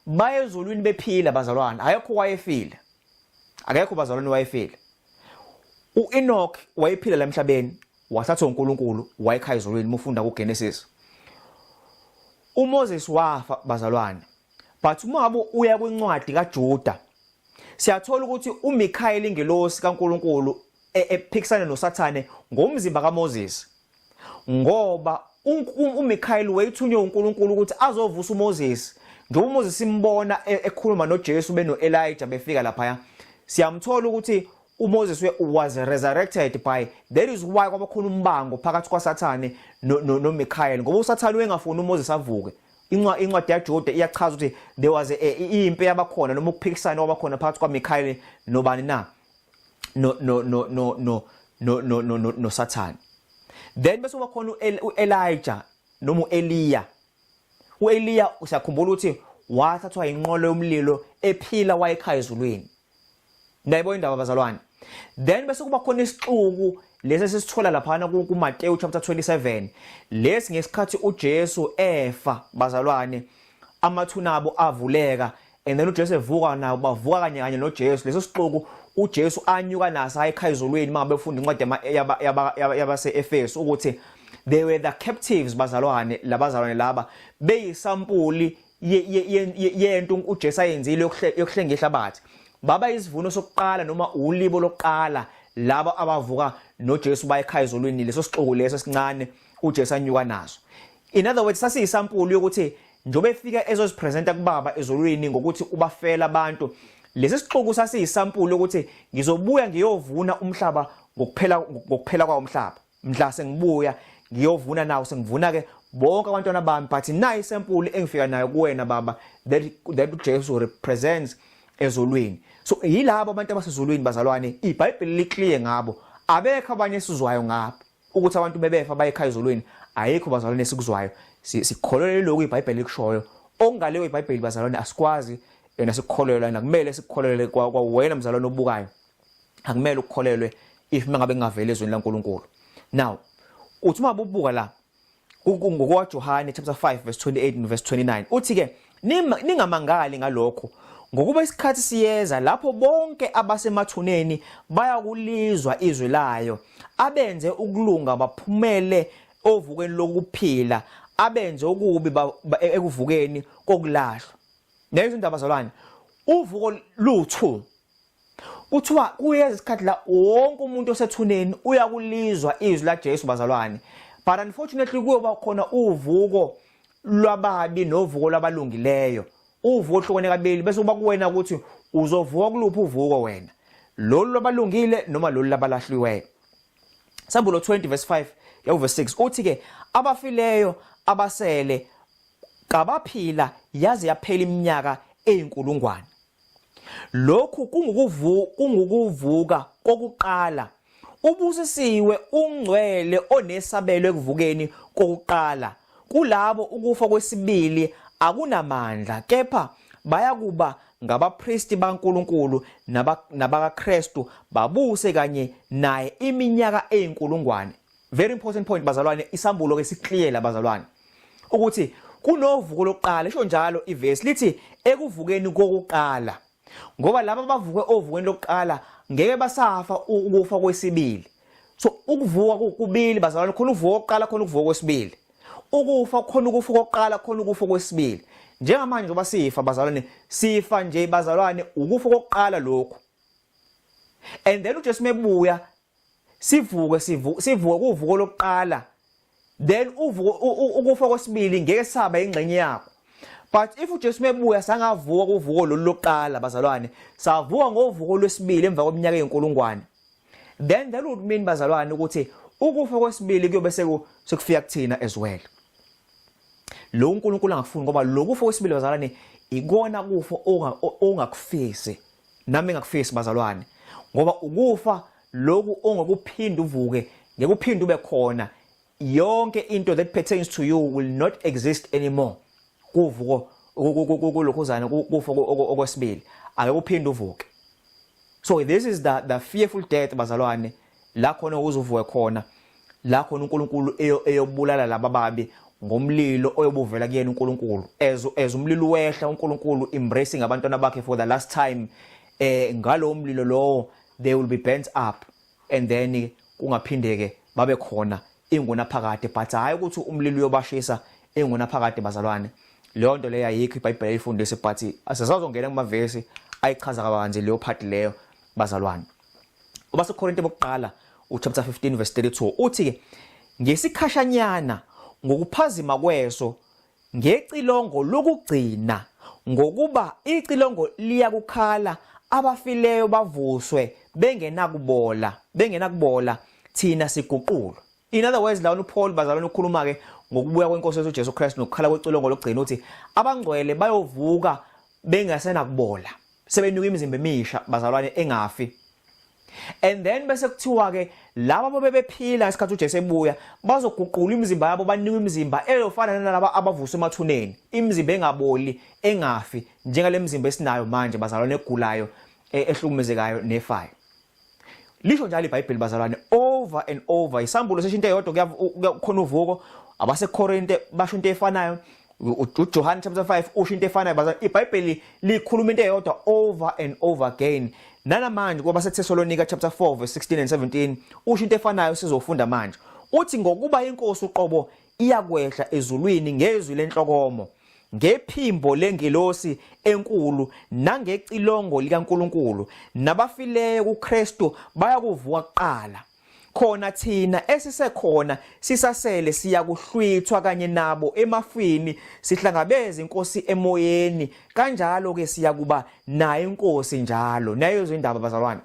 baye ezulwini bephila bazalwane, ayekho wayefile. Akekho bazalwane wayefile. uEnoch wayephila la emhlabeni, wathathwa uNkulunkulu wayekhaya ezulwini mufunda kuGenesis. uMoses wafa bazalwane. But uma ngabe uya kwincwadi kaJuda, siyathola ukuthi uMikhayeli ingelosi kaNkuluNkulu ephikisana noSathane ngomzimba kaMoses, ngoba uMikhayeli wayethunywe uNkulunkulu ukuthi azovusa uMoses. Njengoba uMoses simbona ekhuluma noJesu beno-Elijah befika laphaya, siyamthola ukuthi uMoses was resurrected by. That is why kwabakhona umbango phakathi kwaSathane noMikhayeli, ngoba uSathane wayengafuni uMoses avuke. Incwadi yaJude iyachaza ukuthi there was impi yabakhona noma ukuphikisana kwabakhona phakathi kwaMikhayeli nobani na, no no no no no no no no no noSathane. Then bese kuba khona uElijah noma uEliya. UEliya usiyakhumbula ukuthi wathathwa inqolo yomlilo ephila wayekhaya ezulwini. Nayibona indaba, bazalwane? Then bese kuba khona isixuku lesi esisithola laphana kuMateyu chapter 27, lesi ngesikhathi uJesu efa, bazalwane, amathuna abo avuleka and then uJesu evuka nabo, bavuka kanye kanye noJesu. Leso sixuku uJesu anyuka naso ayekhaya ezulwini, mangabe ufunda incwadi yabase-Efesu, ukuthi they were the captives, bazalwane. Labazalwane laba beyisampuli yento uJesu ayenzile yokuhlenga ihlabathi. Baba isivuno sokuqala noma ulibo lokuqala labo abavuka noJesu bayekhaya ezulwini, leso sixuku leso esincane uJesu anyuka naso. In other words, sasiyisampuli yokuthi njengoba efika ezozipresenta kubaba ezulwini ngokuthi ubafela abantu, lesi sixuku sasiyisampuli yokuthi ngizobuya ngiyovuna umhlaba ngokuphela kwawo umhlaba. Mhla sengibuya ngiyovuna nawo, sengivuna ke bonke abantwana bami, but nayi isampuli engifika nayo kuwena baba, that uJesu represents ezulwini. So yilabo abantu abasezulwini, bazalwane, iBhayibheli liclear ngabo. Abekho abanye esizwayo ngabo ukuthi abantu bebefa bayekhaya ezulwini. Ayikho, bazalwane, esikuzwayo. Sikholelwe lokhu iBhayibheli likushoyo. Okungaleyo iBhayibheli, bazalwane, asikwazi yena sikukholelwa, nakumele sikukholelwe. Kwa wena mzalwane obukayo, akumele ukukholelwe if mangabe kungaveli ezweni laNkuluNkulu. Now uthi uma ubuka la ngokwaJohane chapter 5 verse 28 and verse 29, uthi ke, "Ningamangali ngalokho, ngokuba isikhathi siyeza lapho bonke abasemathuneni bayakulizwa izwi layo, abenze ukulunga baphumele ovukweni lokuphila, abenze okubi ekuvukeni kokulahlwa." Nezo indaba, bazalwane, uvuko luthu kuthiwa kuyeza isikhathi la wonke umuntu osethuneni uyakulizwa izwi la Jesu, bazalwane. But unfortunately kuyoba khona uvuko lwababi novuko lwabalungileyo, uvuko ohlukene kabili. Bese kuba kuwena ukuthi uzovuka kuluphi uvuko wena, lolu lwabalungile noma lolu labalahliweyo. Sambulo 20 verse 5 ya verse 6 uthi ke, "Abafileyo abasele kabaphila yaze yaphela iminyaka eyinkulungwane. Lokhu kungukuvuka kokuqala. Ubusisiwe ungcwele onesabelo ekuvukeni kokuqala. Kulabo ukufa kwesibili akunamandla, kepha bayakuba ngabapristi baNkulunkulu nabakaKristu, babuse kanye naye iminyaka eyinkulungwane." Very important point, bazalwane. Isambulo ke siclear la, bazalwane, ukuthi kunovuko lokuqala. Isho njalo ivesi, lithi ekuvukeni kokuqala, ngoba laba abavuke ovukweni lokuqala ngeke basafa ukufa kwesibili. So ukuvuka kubili, bazalwane. Khona uvuko kokuqala, khona ukuvuka kwesibili. Ukufa khona, ukufa kokuqala, khona ukufa kwesibili. Njengamanje njengoba sifa, bazalwane, sifa nje, bazalwane, ukufa kokuqala lokhu. And then uJesu mebuya sivuke, sivuke kuvuko lokuqala, then uvuko ukufa kwesibili ngeke saba ingxenye yakho. But if uJesu mebuya sangavuka kuvuko lolu lokuqala, bazalwane, savuka ngovuko lwesibili emva kweminyaka eyinkulungwane, then that would mean, bazalwane, ukuthi ukufa kwesibili kuyobe sekufika kuthina as well. Lo uNkulunkulu angafuni, ngoba lokufa kwesibili, bazalwane, ikona kufa ongakufisi, nami ngakufisi, bazalwane, ngoba ukufa lokhu ongekuphinda uvuke, ngeke uphinde ube khona. Yonke into that pertains to you will not exist anymore kuvuko kulokhuzana, kufa okwesibili ake uphinde uvuke. So this is the fearful death, bazalwane, la khona uzuvuke khona, la khona uNkulunkulu eyobulala laba babi ngomlilo oyobuvela kuyena uNkulunkulu. As umlilo wehla, uNkulunkulu embracing abantwana bakhe for the last time, ngalo mlilo lowo they will be burnt up and then kungaphindeke babe khona ingunaphakade. But hayi ukuthi umlilo uyobashisa ingunaphakade, bazalwane. Leyo nto leyo ayikho iBhayibheli ayifundise, but asisazongena kumavesi ayichaza kabanzi leyo part leyo bazalwane. AbaseKorinte bokuqala uchapter 15 verse 32 uthi ke, ngesikhashanyana ngokuphazima kweso, ngecilongo lokugcina, ngokuba icilongo liyakukhala, abafileyo bavuswe bengenakubola, bengenakubola, thina siguqulwe. In other words, lana uPaul bazalwane ukhuluma ke ngokubuya kwenkosi yethu uJesu Kristu nokukhala kwecilongo lokugcina, uthi abangcwele bayovuka bengasenakubola, sebenuka imizimba emisha bazalwane engafi. And then bese kuthiwa ke laba ababebephila isikhathi uJesu ebuya bazoguqula imizimba yabo, banikwe imizimba eyofana nalaba abavuswa emathuneni, imizimba engaboli engafi njengale mizimba esinayo manje bazalwane, egulayo, ehlukumezekayo nefayo. Lisho njalo iBhayibheli bazalwane over and over. Isambulo sesho into eyodwa, kukhona uvuko. AbaseKorinte basho into efanayo, uJohn chapter 5 usho into efanayo bazalwane. IBhayibheli likhuluma into eyodwa over and over again. Nanamanje kwabaseThesalonika chapter 4 verse 16 and 17 usho into efanayo, sizofunda manje. Uthi ngokuba inkosi uqobo iyakwehla ezulwini ngezwi lenhlokomo, ngephimbo lengelosi enkulu nangecilongo likaNkulunkulu, nabafileyo kuKristu bayakuvuka kuqala. Khona thina esisekhona sisasele siyakuhlwithwa kanye nabo emafini, sihlangabeze inkosi emoyeni, kanjalo ke siyakuba nayo inkosi njalo. Nayo indaba bazalwane,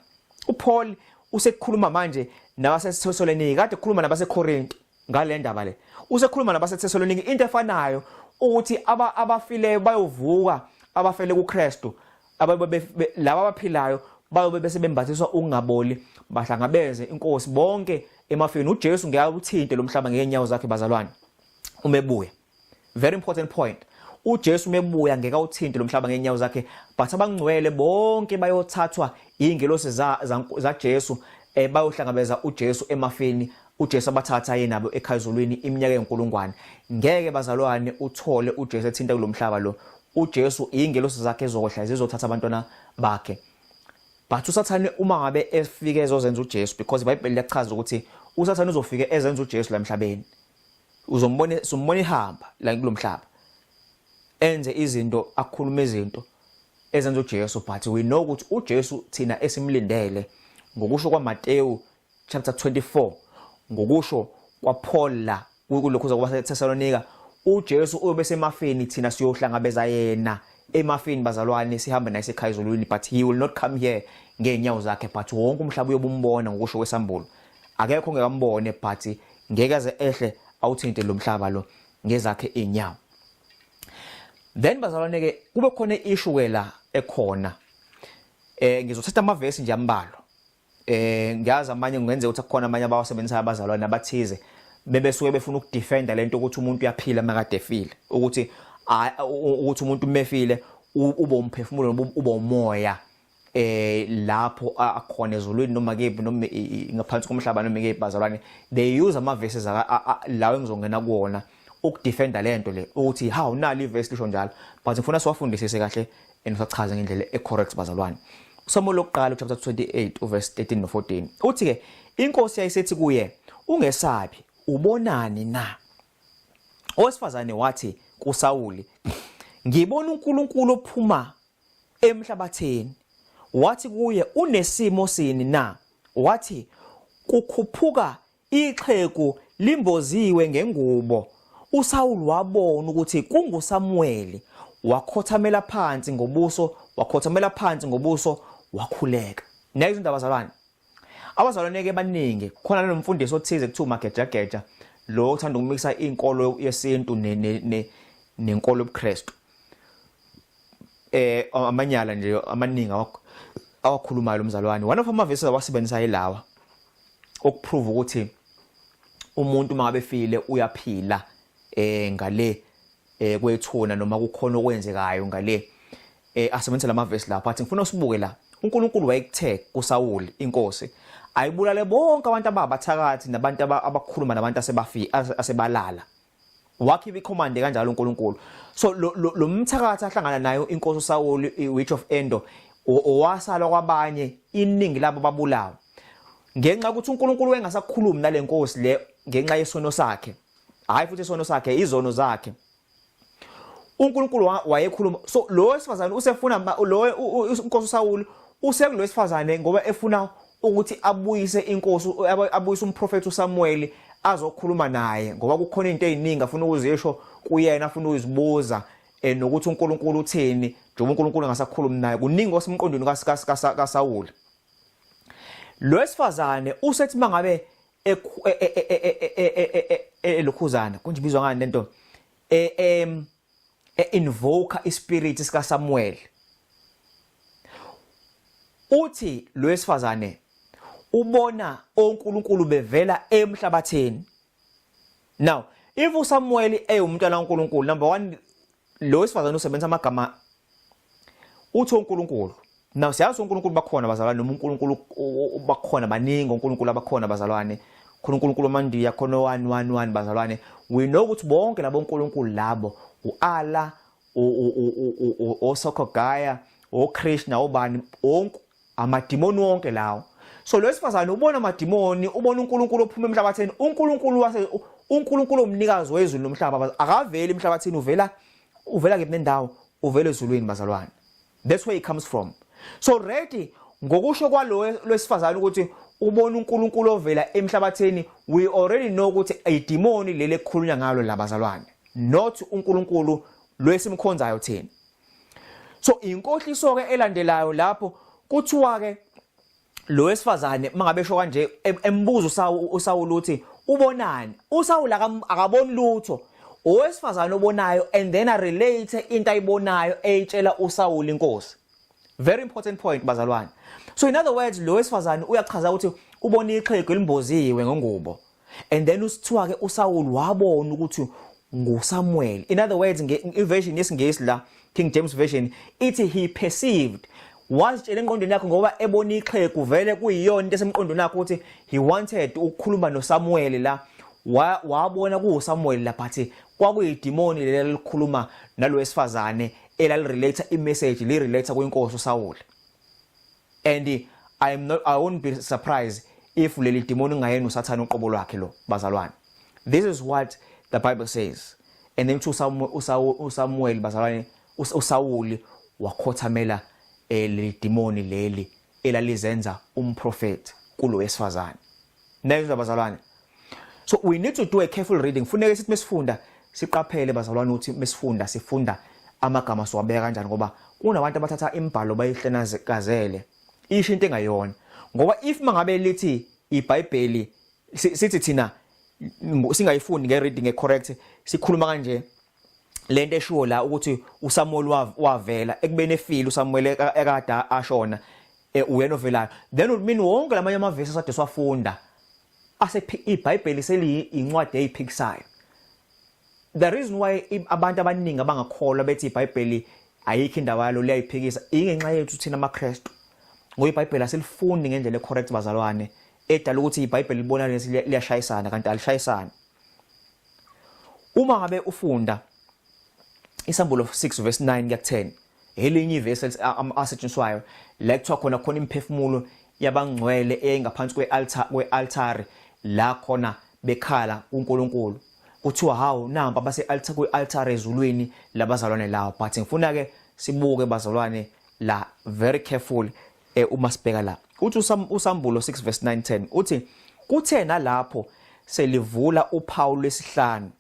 uPaul usekukhuluma manje nabaseThesalonika, kade ekhuluma nabaseKorinte ngale ndaba le, usekhuluma nabaseThesalonika into efanayo, ukuthi abafileyo bayovuka, abafele kuKristu, laba abaphilayo bayobe bese bembathiswa ukungaboli, bahlangabeze inkosi bonke emafini. uJesu ngeke uthinte lo mhlaba ngeenyawo zakhe bazalwane uma ebuya. Very important point. uJesu mebuya ngeke awuthinte lo mhlaba ngeenyawo zakhe, but abangcwele bonke bayothathwa ingelosi za, za, za Jesu, bayohlangabeza uJesu emafini, uJesu abathatha yena nabo ekhaya ezulwini iminyaka eyinkulungwane. Ngeke bazalwane uthole uJesu ethinta kulomhlaba lo. uJesu ingelosi zakhe ezohla zizothatha abantwana bakhe. But uSathane uma ngabe efike ezozenza uJesu, because iBhayibheli liyachaza ukuthi uSathane uzofike ezenza uJesu la emhlabeni, uzombona, sombona ihamba la kulomhlaba enze izinto, akhulume izinto ezenza uJesu. But we know ukuthi uJesu thina esimlindele ngokusho kwaMateyu chapter 24, ngokusho kwaPaul la kulokhu kwaseThesalonika, uJesu uyobe semafini, thina siyohlangabeza yena emafini bazalwane, sihambe naye sekhaya ezulwini. But he will not come here ngeenyawo zakhe, but wonke umhlaba uyobumbona ngokusho kwesambulo. Akekho ongekambone, but ngeke aze ehle awuthinte lo mhlaba lo ngezakhe inyawo. Then bazalwane ke kube khona issue ke la ekhona. Ngizothatha amavesi nje ambalwa. Ngiyazi amanye kungenzeka ukuthi kukhona amanye abawasebenzisayo abazalwane abathize bebesuke befuna ukudefenda lento ukuthi umuntu uyaphila makade efile, ukuthi umuntu umefile ube umphefumulo noma ube umoya lapho akhona ezulwini noma kephi noma ngaphansi komhlaba noma kephi bazalwane. They use ama verses lawo engizongena kuwona ukudefenda lento le, ukuthi how nali verse lisho njalo, but ngifuna siwafundisise kahle and sichaze ngendlela e correct bazalwane. uSamuel lokuqala chapter 28 uverse 13 no 14 uthi ke, inkosi yayisethi kuye, ungesabi, ubonani na? Owesifazane wathi kuSawuli, ngibona uNkulunkulu ophuma emhlabathini. Wathi kuye, unesimo sini na? Wathi, kukhuphuka ixhegu limboziwe ngengubo. uSawuli wabona ukuthi kunguSamuweli, wakhothamela phansi ngobuso, wakhothamela phansi ngobuso, wakhuleka. Nayo izindaba bazalwane. Abazalwane ke baningi, khona nomfundisi othize kuthiwa uMagejageja lo othanda ukumikisa inkolo yesintu nenkolo yobuKristu. Amanyala nje amaningi awakhulumayo lo mzalwane. One of amavesi awasebenzisa yilawa okuprove ukuthi umuntu uma ngabe efile uyaphila ngale kwethuna noma kukhona okwenzekayo ngale, asebenzisa lamavesi lapha. Athi ngifuna usibuke la. uNkulunkulu wayekuthe kuSawuli inkosi ayibulale bonke abantu ababathakathi nabantu abakhuluma nabantu asebafi asebalala, wakhipha icommand kanjalo uNkulunkulu. So lo mthakathi ahlangana nayo inkosi uSawuli, iWitch of Endor, owasala kwabanye, iningi labo babulawa ngenxa ukuthi uNkulunkulu wayengasakhulumi nalenkosi le ngenxa yesono sakhe. Hayi futhi isono sakhe, izono zakhe. uNkulunkulu wayekhuluma. So lo wesifazane usefuna lo inkosi uSawuli usekulo wesifazane ngoba efuna ukuthi abuyise inkosi, abuyise umprofethi uSamuel azokhuluma naye, ngoba kukhona into eziningi afuna ukuzisho kuyena, afuna ukuzibuza nokuthi uNkulunkulu uthini njengoba uNkulunkulu engasakhulumi naye. Kuningi osemqondweni kaSawuli. Lo wesifazane usethi mangabe elokhuzana konje ibizwa ngani lento, e-invoke ispirit sika Samuel, uthi lo wesifazane ubona oNkulunkulu bevela emhlabathini. Now if uSamuel ewumntwana kaNkulunkulu, number 1, lo wesifazane usebenzisa amagama uthi uNkulunkulu. Now siyazi uNkulunkulu bakhona bazalwane, noma uNkulunkulu bakhona baningi oNkulunkulu abakhona bazalwane, khona uNkulunkulu omandiya, khona one one one bazalwane. We know ukuthi bonke labo oNkulunkulu labo, uAllah, oSokogaya, oKrishna, obani, wonke amadimoni wonke lawo. So lo wesifazane ubona amadimoni, ubona uNkulunkulu ophuma emhlabathini, uNkulunkulu wase uNkulunkulu omnikazi wezulu nomhlaba akaveli emhlabathini, uvela kephi nendawo? Uvela ezulwini bazalwane. That's where he comes from. So ready ngokusho kwalo lwesifazane ukuthi ubona uNkulunkulu ovela emhlabathini, we already know ukuthi idimoni leli ekukhulunywa ngalo labazalwane, not uNkulunkulu lwesimkhonzayo thina. So inkohliso ke elandelayo lapho kuthiwa ke lo wesifazane mangabe esho kanje, embuza uSawulu uthi ubonani, uSawulu akaboni lutho, owesifazane obonayo and then a relate into ayibonayo eyitshela uSawulu inkosi. Very important point bazalwane. So in other words, lo wesifazane uyachaza ukuthi ubona ixhegu elimboziwe ngengubo, and then usithiwa ke uSawulu wabona ukuthi nguSamuel. In other words, nge-version yesiNgisi la, King James Version, ithi he perceived, wazitshela engqondweni yakhe, ngoba ebona ixhegu vele kuyiyona into esemqondweni yakhe ukuthi he wanted ukukhuluma noSamuel la, wabona kuwuSamuel la, but kwakuyidimoni leli likhuluma nalo wesifazane elalirelate imessage, lirelate kwinkosi uSawuli. And I won't be surprised if leli demoni ngayena uSathane uqobo lwakhe lo bazalwane. This is what the Bible says. And then uSamuel bazalwane, uSawuli wakhothamela leli demoni leli elalizenza umprofeti kulo wesifazane. Nayizwa bazalwane? So we need to do a careful reading. Funeke sithi mesifunda siqaphele bazalwane ukuthi mesifunda sifunda amagama siwabeka kanjani, ngoba kunabantu abathatha imibhalo bayihlenazekazele isho into engayona. Ngoba if mangabe lithi iBhayibheli, sithi thina singayifundi nge-reading e-correct, sikhuluma kanje lento eshiwo la ukuthi uSamuel wavela ekubeni efile uSamuel ekade ashona, uyena ovelayo, then would mean wonke lamanye amavesi asade siwafunda ase iBhayibheli seliyincwadi eyiphikisayo. The reason why abantu abaningi abangakholwa bethi iBhayibheli ayikho indaba yalo, liyayiphikisa, ingenxa yethu thina amaKristu, ngoba iBhayibheli asilifundi ngendlela ecorrect bazalwane, edala ukuthi iBhayibheli libonakale liyashayisana kanti alishayisani. Uma ngabe ufunda iSambulo 6 verse 9 kuya 10, elinye ivesi asetshenziswayo la kuthiwa khona khona imiphefumulo yabangcwele eyayingaphansi kwe-altar, kwe-altare la khona bekhala kuNkulunkulu, kuthiwa hawu, nampa base-altar, kwe-altare ezulwini labazalwane lawo. But ngifuna ke sibuke bazalwane la very careful. Uma sibheka la uthi uSambulo 6 verse 9 10 uthi, "Kuthe nalapho selivula uphawu lwesihlanu,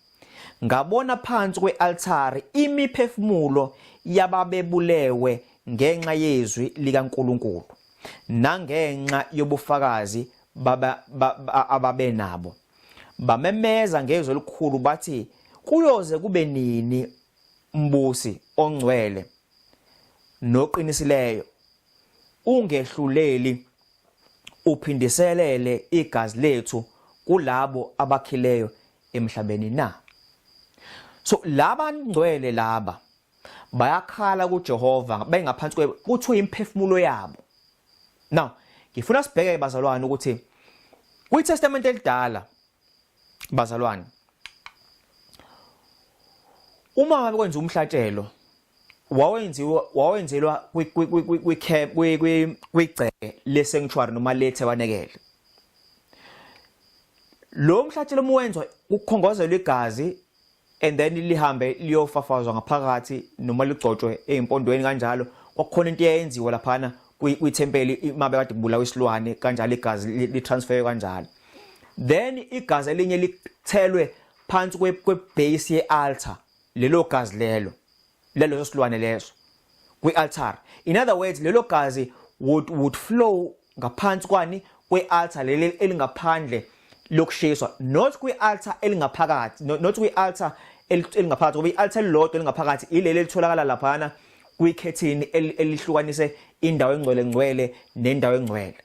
ngabona phansi kwealtari imiphefumulo yababebulewe ngenxa yezwi likaNkuluNkulu nangenxa yobufakazi baba ababenabo. Bamemeza ngezwi elikhulu bathi, 'Kuyoze kube nini, mbusi ongcwele noqinisileyo, ungehluleli uphindiselele igazi lethu kulabo abakhileyo emhlabeni na?'" So laba ngcwele laba bayakhala kuJehova bengaphansi kwe, kuthiwa imphefumulo yabo. Now ngifuna sibheke bazalwane ukuthi kwiTestament elidala bazalwane, uma ngabe kwenza umhlatshelo wawenziwa kwigceke le sanctuary noma le tabernacle, lo mhlatshelo uma wenzwa kukhongozelwa igazi. And then lihambe liyofafazwa ngaphakathi noma ligcotshwe ezimpondweni kanjalo. Kwakukhona into eyenziwa laphana kwithempeli mabe kade kubulawa isilwane kanjalo, igazi litransfer kanjalo, then igazi elinye lithelwe phansi kwe-base ye-altar, lelo gazi lelo lelo silwane leso kwi-altar. In other words, lelo gazi would flow ngaphansi kwani? Kwe-altar leli elingaphandle lokushiswa, not kwi-altar elingaphakathi, not kwi-altar elingaphakathi, ngoba i-altar elilodwa elingaphakathi ileli elitholakala laphana kwikhethini elihlukanise indawo engcwele ngcwele nendawo engcwele.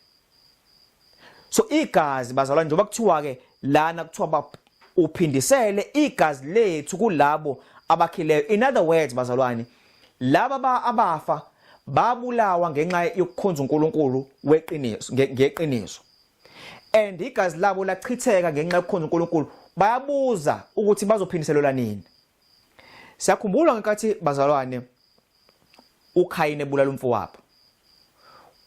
So igazi, bazalwane, njengoba kuthiwa ke lana, kuthiwa uphindisele igazi lethu kulabo abakhileyo. In other words, bazalwane, laba abafa babulawa ngenxa yokukhonza uNkulunkulu weqiniso ngeqiniso, and igazi labo lachitheka ngenxa yokukhonza uNkulunkulu, bayabuza ukuthi bazophindiselelwa nini. Siyakhumbula ngenkathi, bazalwane, uKhayini ebulala umfowabo,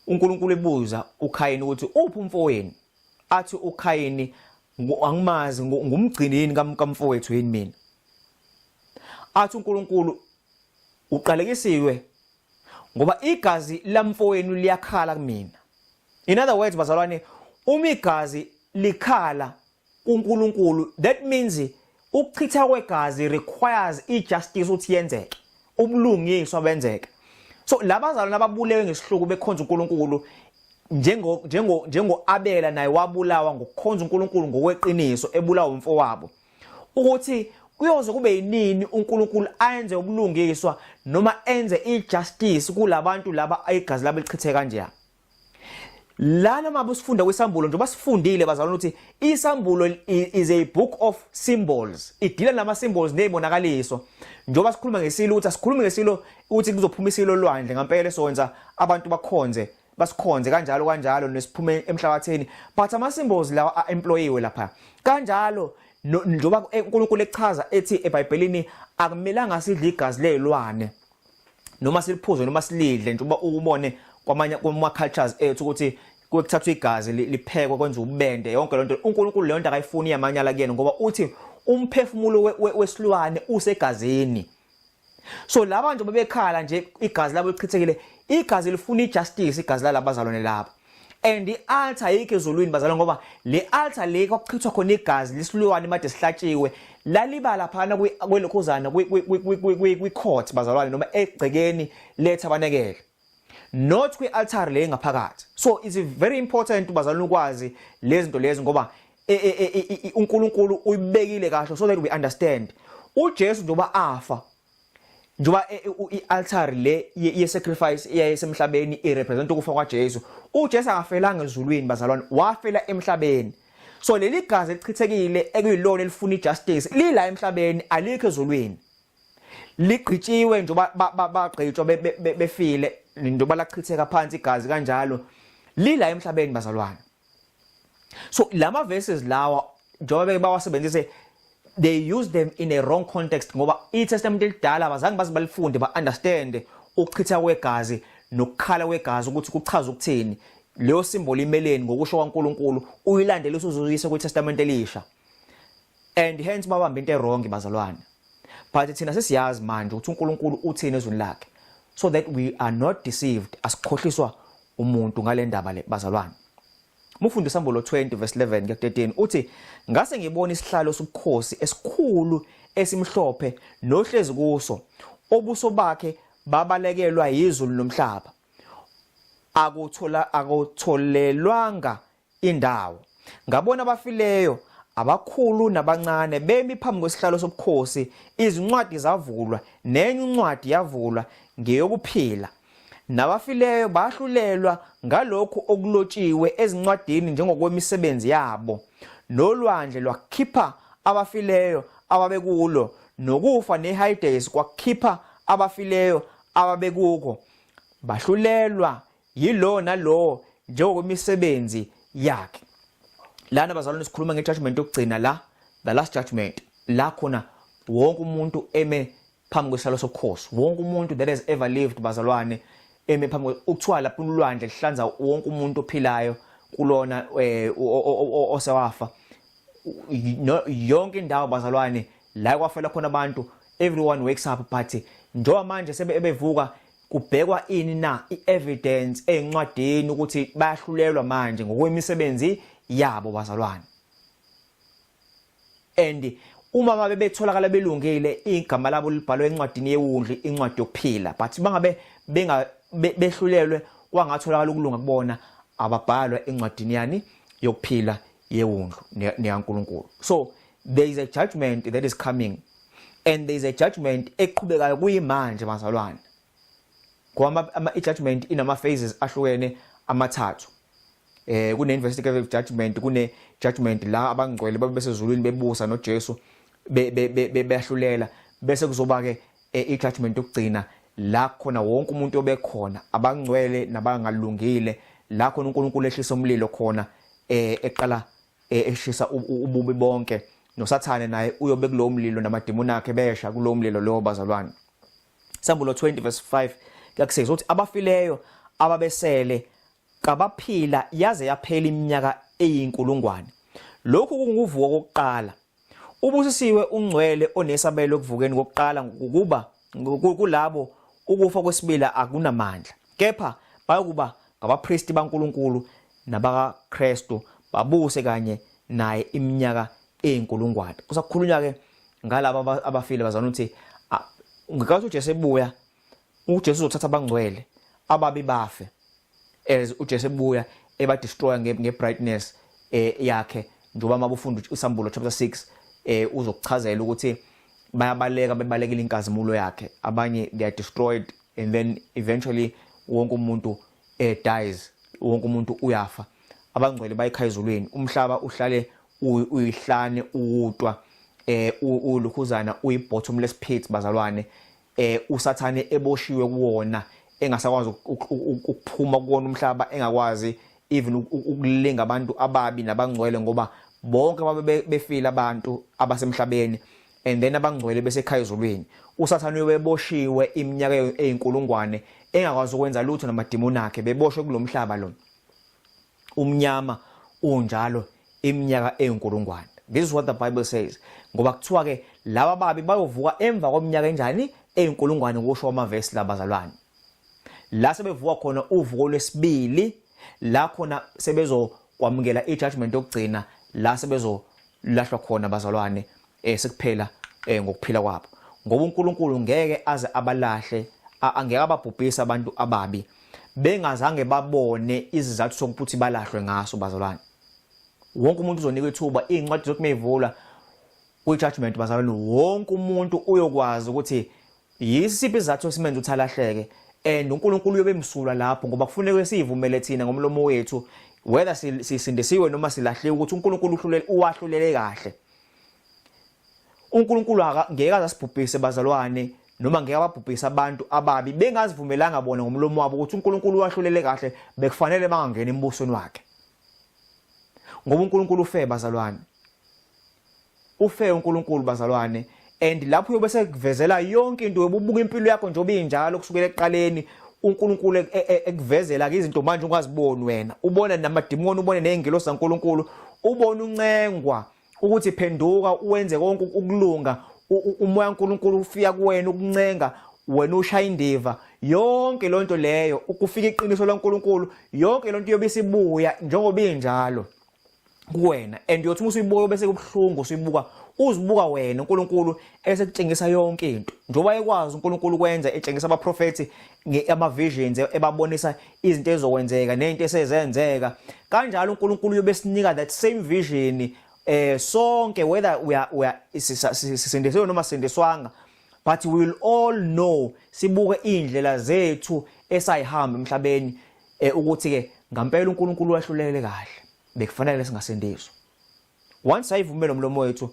uNkulunkulu ebuza uKhayini ukuthi uphi umfowenu, athi uKhayini, "Angimazi, ngumgcini yini kamfowethu yini mina?" Athi uNkulunkulu, "Uqalekisiwe ngoba igazi lamfowenu liyakhala kumina." In other words, bazalwane, uma igazi likhala kuNkulunkulu, that means ukuchitha kwegazi requires ijustice ukuthi yenzeke, ubulungiswa benzeke. So labazalwane ababulewe ngesihluku bekhonza uNkulunkulu, njengo Abela naye wabulawa ngokukhonza uNkulunkulu ngokweqiniso, ebulawa umfowabo, ukuthi kuyoze kube yinini uNkulunkulu ayenze ubulungiswa noma enze ijustice kulabantu laba igazi labo lichithe kanje lana. Mabe sifunda kwisambulo, njengoba sifundile, bazalwane, ukuthi isambulo is a book of symbols, idila nama symbols nezibonakaliso. Njengoba sikhuluma ngesilo, ukuthi asikhulumi ngesilo ukuthi kuzophuma isilo olwandle ngempela esonza abantu bakhonze, basikhonze kanjalo kanjalo, nesiphume emhlabathini, but ama symbols lawa a-employiwe lapha kanjalo. Njengoba uNkulunkulu echaza ethi eBhayibhelini akumelanga sidle igazi lezilwane noma siliphuze noma silidle, njengoba ukubone kwamanye kuma cultures ethu ukuthi kuthathwa igazi liphekwe kwenza ububende, yonke lonto, uNkulunkulu leyo nto akayifuni, iyamanyala kuyena, ngoba uthi umphefumulo wesilwane usegazini. So laba nje bebekhala nje igazi labo lichithekile, igazi lifuna ijustice, igazi lalabazalwane laba. And i-altar ayikho ezulwini, bazalwane, ngoba le altar le kwakuchithwa khona igazi lesilwane made sihlatshiwe laliba laphana kwelokhuzana kwi-court, bazalwane, noma egcekeni lethabanekele, not kwi-altar le ngaphakathi. So it's very important, bazalwane, ukwazi lezi zinto lezi, ngoba uNkulunkulu uyibekile kahle so that we understand. uJesu njengoba afa, njengoba i-altar le ye-sacrifice eyayisemhlabeni irepresent ukufa kwaJesu, uJesu akafelanga ezulwini, bazalwane, wafela emhlabeni. So leli gazi elichithekile ekuyilona elifuna ijustice lila emhlabeni, alikho ezulwini. Ligqitshiwe njengoba bagqitshwa befile, njengoba lachitheka phansi igazi kanjalo, lila emhlabeni, bazalwane. So lama verses lawa, njengoba beke bawasebenzise, they use them in a wrong context, ngoba iTestament elidala abazange baze balifunde, ba understand ukuchitha kwegazi nokukhala kwegazi ukuthi kuchaza ukuthini, leyo symbol imeleni ngokusho kwaNkuluNkulu, uyilandele usuzuyise kwiTestament elisha, and hence babamba into ewrong, bazalwane. But thina sesiyazi manje ukuthi uNkulunkulu uthini ezweni lakhe, so that we are not deceived, asikhohliswa umuntu ngale ndaba le, bazalwane. Mufunda isambulo 20 verse 11 kuya 13, uthi, "Ngase ngibona isihlalo sobukhosi esikhulu esimhlophe nohlezi kuso, obuso bakhe babalekelwa yizulu nomhlaba, akuthola akutholelwanga indawo. Ngabona abafileyo, abakhulu nabancane, bemi phambi kwesihlalo sobukhosi, izincwadi zavulwa, nenye incwadi yavulwa, ngeyokuphila, nabafileyo bahlulelwa ngalokhu okulotshiwe ezincwadini njengokwemisebenzi yabo. Nolwandle lwakhipha abafileyo ababekulo, nokufa neHades kwakhipha abafileyo ababekuko, bahlulelwa yilo nalowo njengokwemisebenzi yakhe." Lana, bazalwane, sikhuluma ngejudgment yokugcina la, the last judgment, la khona wonke umuntu eme phambi kwesihlalo sobukhosi, wonke umuntu that has ever lived, bazalwane, eme phambi. Ukuthiwa lapho ulwandle lihlanza wonke umuntu ophilayo kulona osewafa, yonke indawo, bazalwane. La kwafela khona abantu, everyone wakes up, but njengoba manje sebe ebevuka, kubhekwa ini na? I-evidence encwadini ukuthi bayahlulelwa manje ngokwemisebenzi yabo, bazalwane. And uma babe betholakala belungile, igama labo libhalwe encwadini yewundlu, incwadi yokuphila, but bangabe benga behlulelwe, kwangatholakala ukulunga kubona, ababhalwa encwadini yani yokuphila yewundlu neyaNkulunkulu. So there is a judgment that is coming and there is a judgment eqhubekayo kuyimanje, bazalwane, ngoba ama i-judgment inama phases ahlukene amathathu. Kune investigative judgment, kune judgment la abangcwele babe besezulwini bebusa noJesu beyahlulela, bese kuzoba ke i-judgment yokugcina la khona wonke umuntu obekhona, abangcwele nabangalungile, la khona uNkulunkulu ehlisa umlilo khona, eqala eshisa ububi bonke, noSathane naye uyobe kulowo mlilo namadimoni akhe, besha kulowo mlilo lowo, bazalwane. Sambulo 20 verse 5 kuyakuseza ukuthi abafileyo ababesele kabaphila yaze yaphela iminyaka eyinkulungwane. Lokhu kunguvuko kokuqala. Ubusisiwe, ungcwele, onesabelo ekuvukeni kokuqala, ngokuba kulabo ukufa kwesibili akunamandla, kepha bayokuba ngabapristi baNkulunkulu nabakaKristu, babuse kanye naye iminyaka eyinkulungwane. Kusakhulunywa ke ngalabo abafile, bazana, ukuthi ngenkathi uJesu ebuya, uJesu uzothatha abangcwele, ababi bafe as uJesu ebuya eba destroy nge brightness yakhe, njengoba mabufunda uSambulo chapter 6 uzokuchazela ukuthi bayabaleka, bebalekela inkazimulo yakhe. Abanye they are destroyed and then eventually wonke umuntu dies, wonke umuntu uyafa, abangcwele bayikhaya ezulwini, umhlaba uhlale uyihlane, uwutwa, ulukhuzana, uyi-bottomless pit, bazalwane, uSathane eboshiwe kuwona, engasakwazi ukuphuma kuwona umhlaba, engakwazi even ukulinga abantu ababi nabangcwele, ngoba bonke babe befile abantu abasemhlabeni and then abangcwele besekhaya ezulwini. USathane uyobeboshiwe iminyaka eyinkulungwane, engakwazi ukwenza lutho, namadimoni akhe beboshwe kulomhlaba lo umnyama unjalo iminyaka eyinkulungwane. This is what the Bible says, ngoba kuthiwa ke laba babi bayovuka emva kweminyaka enjani? Eyinkulungwane, kusho amavesi labazalwane, la sebevuka khona uvuko lwesibili, la khona sebezokwamukela i-judgment yokugcina, la sebezolahlwa khona, bazalwane, sekuphela ngokuphila kwabo, ngoba uNkulunkulu ngeke aze abalahle, angeke ababhubhise abantu ababi bengazange babone izizathu sokuthi balahlwe ngaso, bazalwane. Wonke umuntu uzonikwa ithuba. Iy'ncwadi zokuthi mayivulwa kwi-judgment, bazalwane, wonke umuntu uyokwazi ukuthi yisiphi isizathu esimenza ukuthi alahleke, and uNkulunkulu uyobe emsulwa lapho, ngoba kufuneka siyivumele thina ngomlomo wethu, whether sisindisiwe noma silahliwe, ukuthi uNkulunkulu uhlulele, uwahlulele kahle. uNkulunkulu ngeke azasibhubhise, bazalwane, noma ngeke ababhubhise abantu ababi bengazivumelanga bona ngomlomo wabo ukuthi uNkulunkulu wahlulele kahle, bekufanele bangangena embusweni wakhe, ngoba uNkulunkulu ufe, bazalwane, ufe uNkulunkulu, bazalwane. And lapho uyobe sekuvezela yonke into, ububuka impilo yakho njengoba injalo kusukela ekuqaleni, uNkulunkulu ekuvezela ke izinto manje ungaziboni wena, ubona namadimoni, ubone nezingelosi zaNkulunkulu, ubone uncengwa ukuthi phenduka, uwenze konke ukulunga, umoya kaNkulunkulu ufika kuwena ukuncenga, wena ushaya indiva yonke lonto leyo. Ukufika iqiniso laNkulunkulu, yonke lonto iyobe isibuya njengoba injalo kuwena, and uyothi uma usuyibuka bese kubuhlungu, usuyibuka, uzibuka wena, uNkulunkulu esekutshengisa yonke into, njengoba ekwazi uNkulunkulu ukwenza, etshengisa abaprofethi ama-visions, ebabonisa izinto ezokwenzeka nezinto esezenzeka. Kanjalo uNkulunkulu uyobe sinika that same vision sonke, whether we are sisindisiwe noma sindiswanga, but we will all know, sibuke indlela zethu esayihamba emhlabeni, ukuthi ke ngempela uNkulunkulu wahlulele kahle, bekufanele singasindiswa. Once ayivumela umlomo wethu,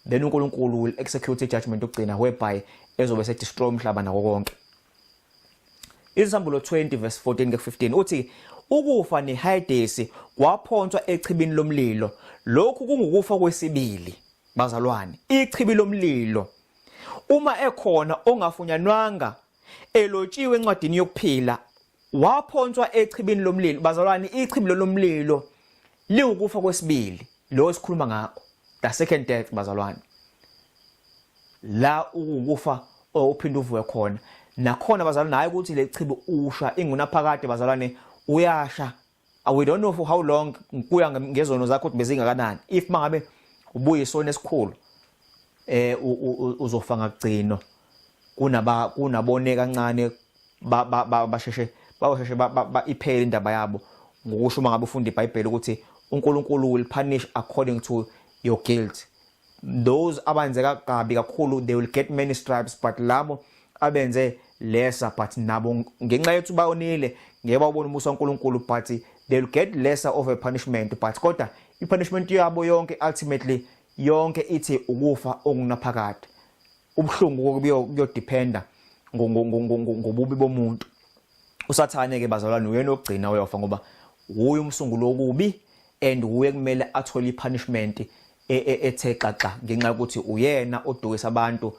then uNkulunkulu will execute i-judgment yokugcina, whereby ezobe se-destroy umhlaba nako konke. Isambulo 20 verse 14 ke 15 uthi ukufa neHadesi kwaphonswa echibini lomlilo. Lokhu kungukufa kwesibili, bazalwane, ichibi lomlilo. Uma ekhona ongafunyanwanga elotshiwe encwadini yokuphila, waphonswa echibini lomlilo. Bazalwane, ichibi lomlilo liwukufa kwesibili lo esikhuluma ngakho, the second death, bazalwane. La ukufa ophinde uvuke khona nakhona bazalwane, hayi ukuthi lechibi usha ingunaphakade bazalwane, uyasha. We don't know for how long, kuya ngezono zakho ukuthi bezingakanani. If mangabe ubuye isona esikhulu, uzofa ngakugcino kunaba kunabone kancane, basheshe bawasheshe iphele indaba yabo. Ngokusho uma ngabe ufunda iBhayibheli ukuthi uNkulunkulu will punish according to your guilt. Those abenzeka kabi kakhulu, they will get many stripes, but labo abenze lesser, but nabo ngenxa yethu bayonile, ngeke bawubona umusa kaNkulunkulu, but they will get lesser of a punishment. But kodwa i-punishment yabo yonke, ultimately yonke ithi ukufa okungunaphakade. Ubuhlungu kuyodependa ngobubi bomuntu. Usathane ke bazalwane uyena ogcina uyofa, ngoba uye umsunguli wokubi and uye kumele athole ipunishment ethe xaxa, ngenxa yokuthi uyena odukisa abantu,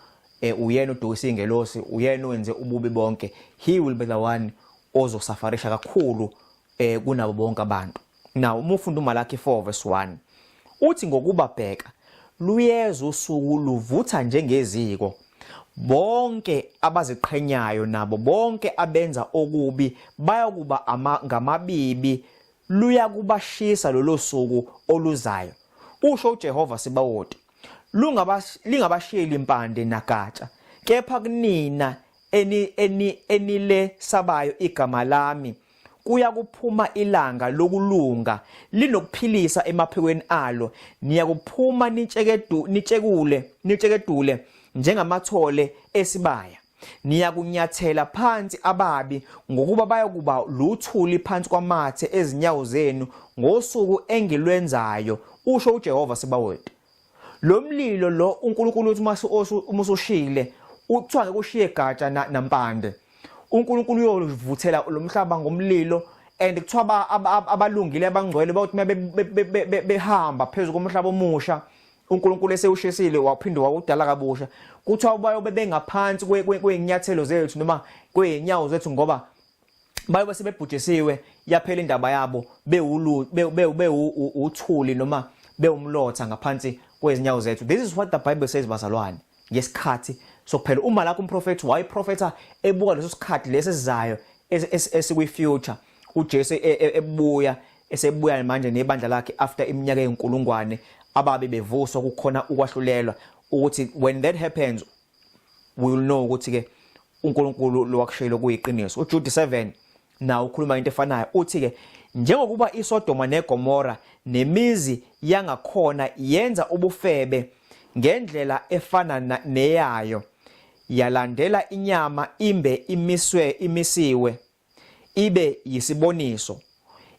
uyena odukisa ingelosi, uyena owenze ububi bonke. He will be the one ozosafarisha kakhulu kunabo bonke abantu. Now uma ufunda uMalaki 4 verse 1, uthi, "Ngokuba bheka, luyeza usuku luvutha njengeziko, bonke abaziqhenyayo nabo bonke abenza okubi bayakuba ngamabibi, luyakubashisa lolo suku oluzayo, usho uJehova Sibawoti, lingabashiyeli impande nagatsha. Kepha kunina eni enilesabayo igama lami kuya kuphuma ilanga lokulunga linokuphilisa emaphikweni alo, niyakuphuma nitshekedu nitshekule nitshekedule njengamathole esibaya, niyakunyathela phansi ababi, ngokuba bayakuba luthuli phansi kwamathe ezinyawo zenu ngosuku engilwenzayo, usho uJehova Sebawoti." Lo mlilo lo uNkulunkulu uthi uma usushile, kuthiwa ngeke ushiye gatsha nampande. UNkulunkulu uyovuthela lo mhlaba ngomlilo and kuthiwa abalungile, abangcwele, bayothi behamba phezu komhlaba omusha uNkulunkulu esewushisile waphinde wawudala kabusha, kuthiwa bayobe bengaphansi kwey'nyathelo zethu noma kwey'nyawo zethu, ngoba bayobe sebebhujisiwe, yaphela indaba yabo, bewulu bewuthuli noma bewumlotha ngaphansi kwezinyawo zethu. This is what the Bible says bazalwane, ngesikhathi sokuphela. Uma lakho umprofethi wayeprofetha ebuka leso sikhathi lesi esizayo esikwi-future, uJesu ebuya, esebuya manje nebandla lakhe after iminyaka eyinkulungwane, ababe bevuswa, kukhona ukwahlulelwa, ukuthi when that happens we will know ukuthi ke uNkulunkulu lo wakushilo kuyiqiniso. UJude 7 nawo ukhuluma into efanayo, uthi ke, "Njengokuba iSodoma neGomora nemizi yangakhona yenza ubufebe ngendlela efana neyayo, yalandela inyama, imbe imiswe imisiwe ibe yisiboniso,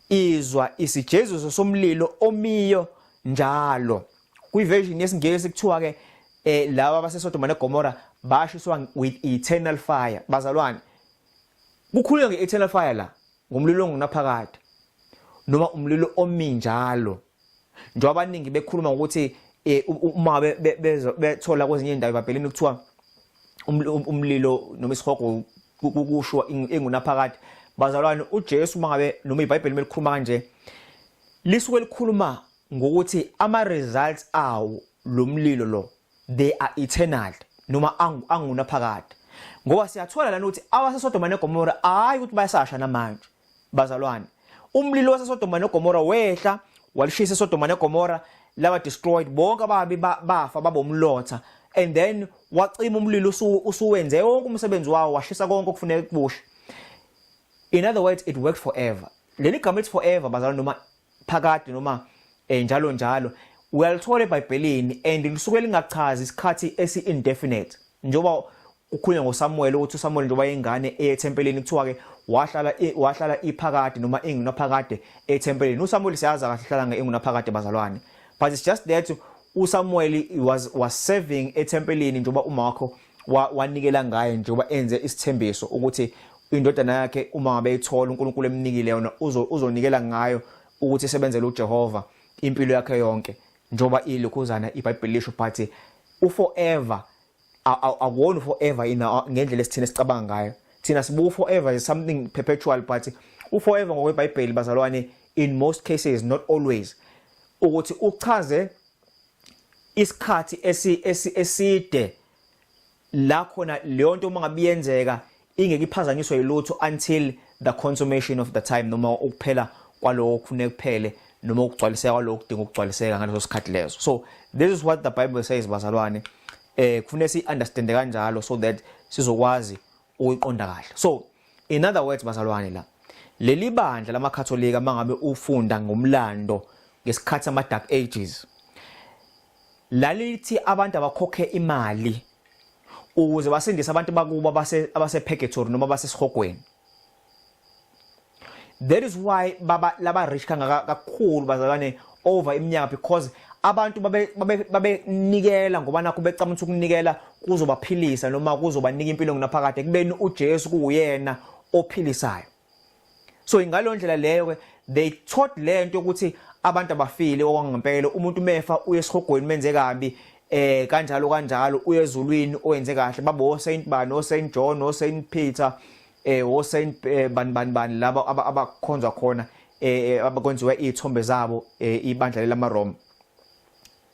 izwa isijeziso somlilo omiyo njalo." Kwiversion yesiNgisi kuthiwa ke laba abaseSodoma neGomora bashiswa with eternal fire. Bazalwane, kukhulunywa nge-eternal fire la, ngumlilo ongunaphakade noma umlilo omi njalo, njengoba abaningi bekhuluma ngokuthi uma bethola kwezinye indawo eBhayibhelini kuthiwa umlilo noma isihogo kusho engunaphakade. Bazalwane, uJesu mangabe noma iBhayibheli melikhuluma kanje, lisuke likhuluma ngokuthi ama results awo lo mlilo lo, they are eternal noma angunaphakade, ngoba siyathola lana ukuthi abaseSodoma neGomora, hayi ukuthi bayasasha namanje bazalwane. Umlilo waseSodoma neGomora wehla walishisa eSodoma neGomora, laba destroyed bonke ababi, bafa babomlotha, and then wacima umlilo usuwenze wonke umsebenzi wawo, washisa konke okufuneka kubushe. In other words, it worked forever. Leli gama elithi forever bazalwane, noma phakade, noma njalo njalo, uyalithola eBhayibhelini and lisuke lingachazi isikhathi esi-indefinite, njengoba kukhulunywa ngoSamuel ukuthi uSamuel njengoba ingane ethempelini, kuthiwa ke wahlala iphakade noma ingunaphakade ethempelini. USamuel siyazi kahle hlala ngeingunaphakade bazalwane, but it's just that uSamuel was serving ethempelini njengoba uma wakho wanikela ngaye, njengoba enze isithembiso ukuthi indodana yakhe uma ngabe ethola uNkulunkulu emnikile yona, uzonikela ngayo ukuthi isebenzele uJehova impilo yakhe yonke, njengoba ilokhuzana iBhayibheli lisho. But uforever akuwona forever ina ngendlela esithina esicabanga ngayo. Thina sibuka forever is something perpetual, but uforever ngokweBhayibheli bazalwane, in most cases, not always, ukuthi uchaze isikhathi eside. La khona leyo nto uma ngabe iyenzeka ingeke iphazanyiswe yilutho until the consummation of the time, noma ukuphela kwaloko kufuneka kuphele, noma ukugcwaliseka kwaloko kudinga ukugcwaliseka ngaleso sikhathi leso. So this is what the Bible says, bazalwane. Kufuneka si understand kanjalo so that sizokwazi ukuyiqonda kahle. So in other words, bazalwane, la leli bandla lamaKatholika, mangabe ufunda ngomlando ngesikhathi sama Dark Ages, lalithi abantu abakhokhe imali ukuze basindise abantu bakubo abase purgatory noma basesihogweni. That is why baba laba rich kangaka kakhulu, bazalwane, over iminyaka, because abantu babe ngoba nakho becama ukuthi ukunikela kuzobaphilisa noma kuzobanika impilo ngunaphakade, kubeni uJesu kuuyena ophilisayo. So ingalo ndlela leyo ke they taught lento ukuthi abantu abafile okwangempela, umuntu mefa uye esihogweni menze kabi, kanjalo kanjalo, uye ezulwini owenze kahle. Babo Saint bani, o Saint John, o Saint Peter, o Saint bani bani bani, laba abakhonzwa khona, abakwenziwa izithombe zabo, ibandla lamaRoma.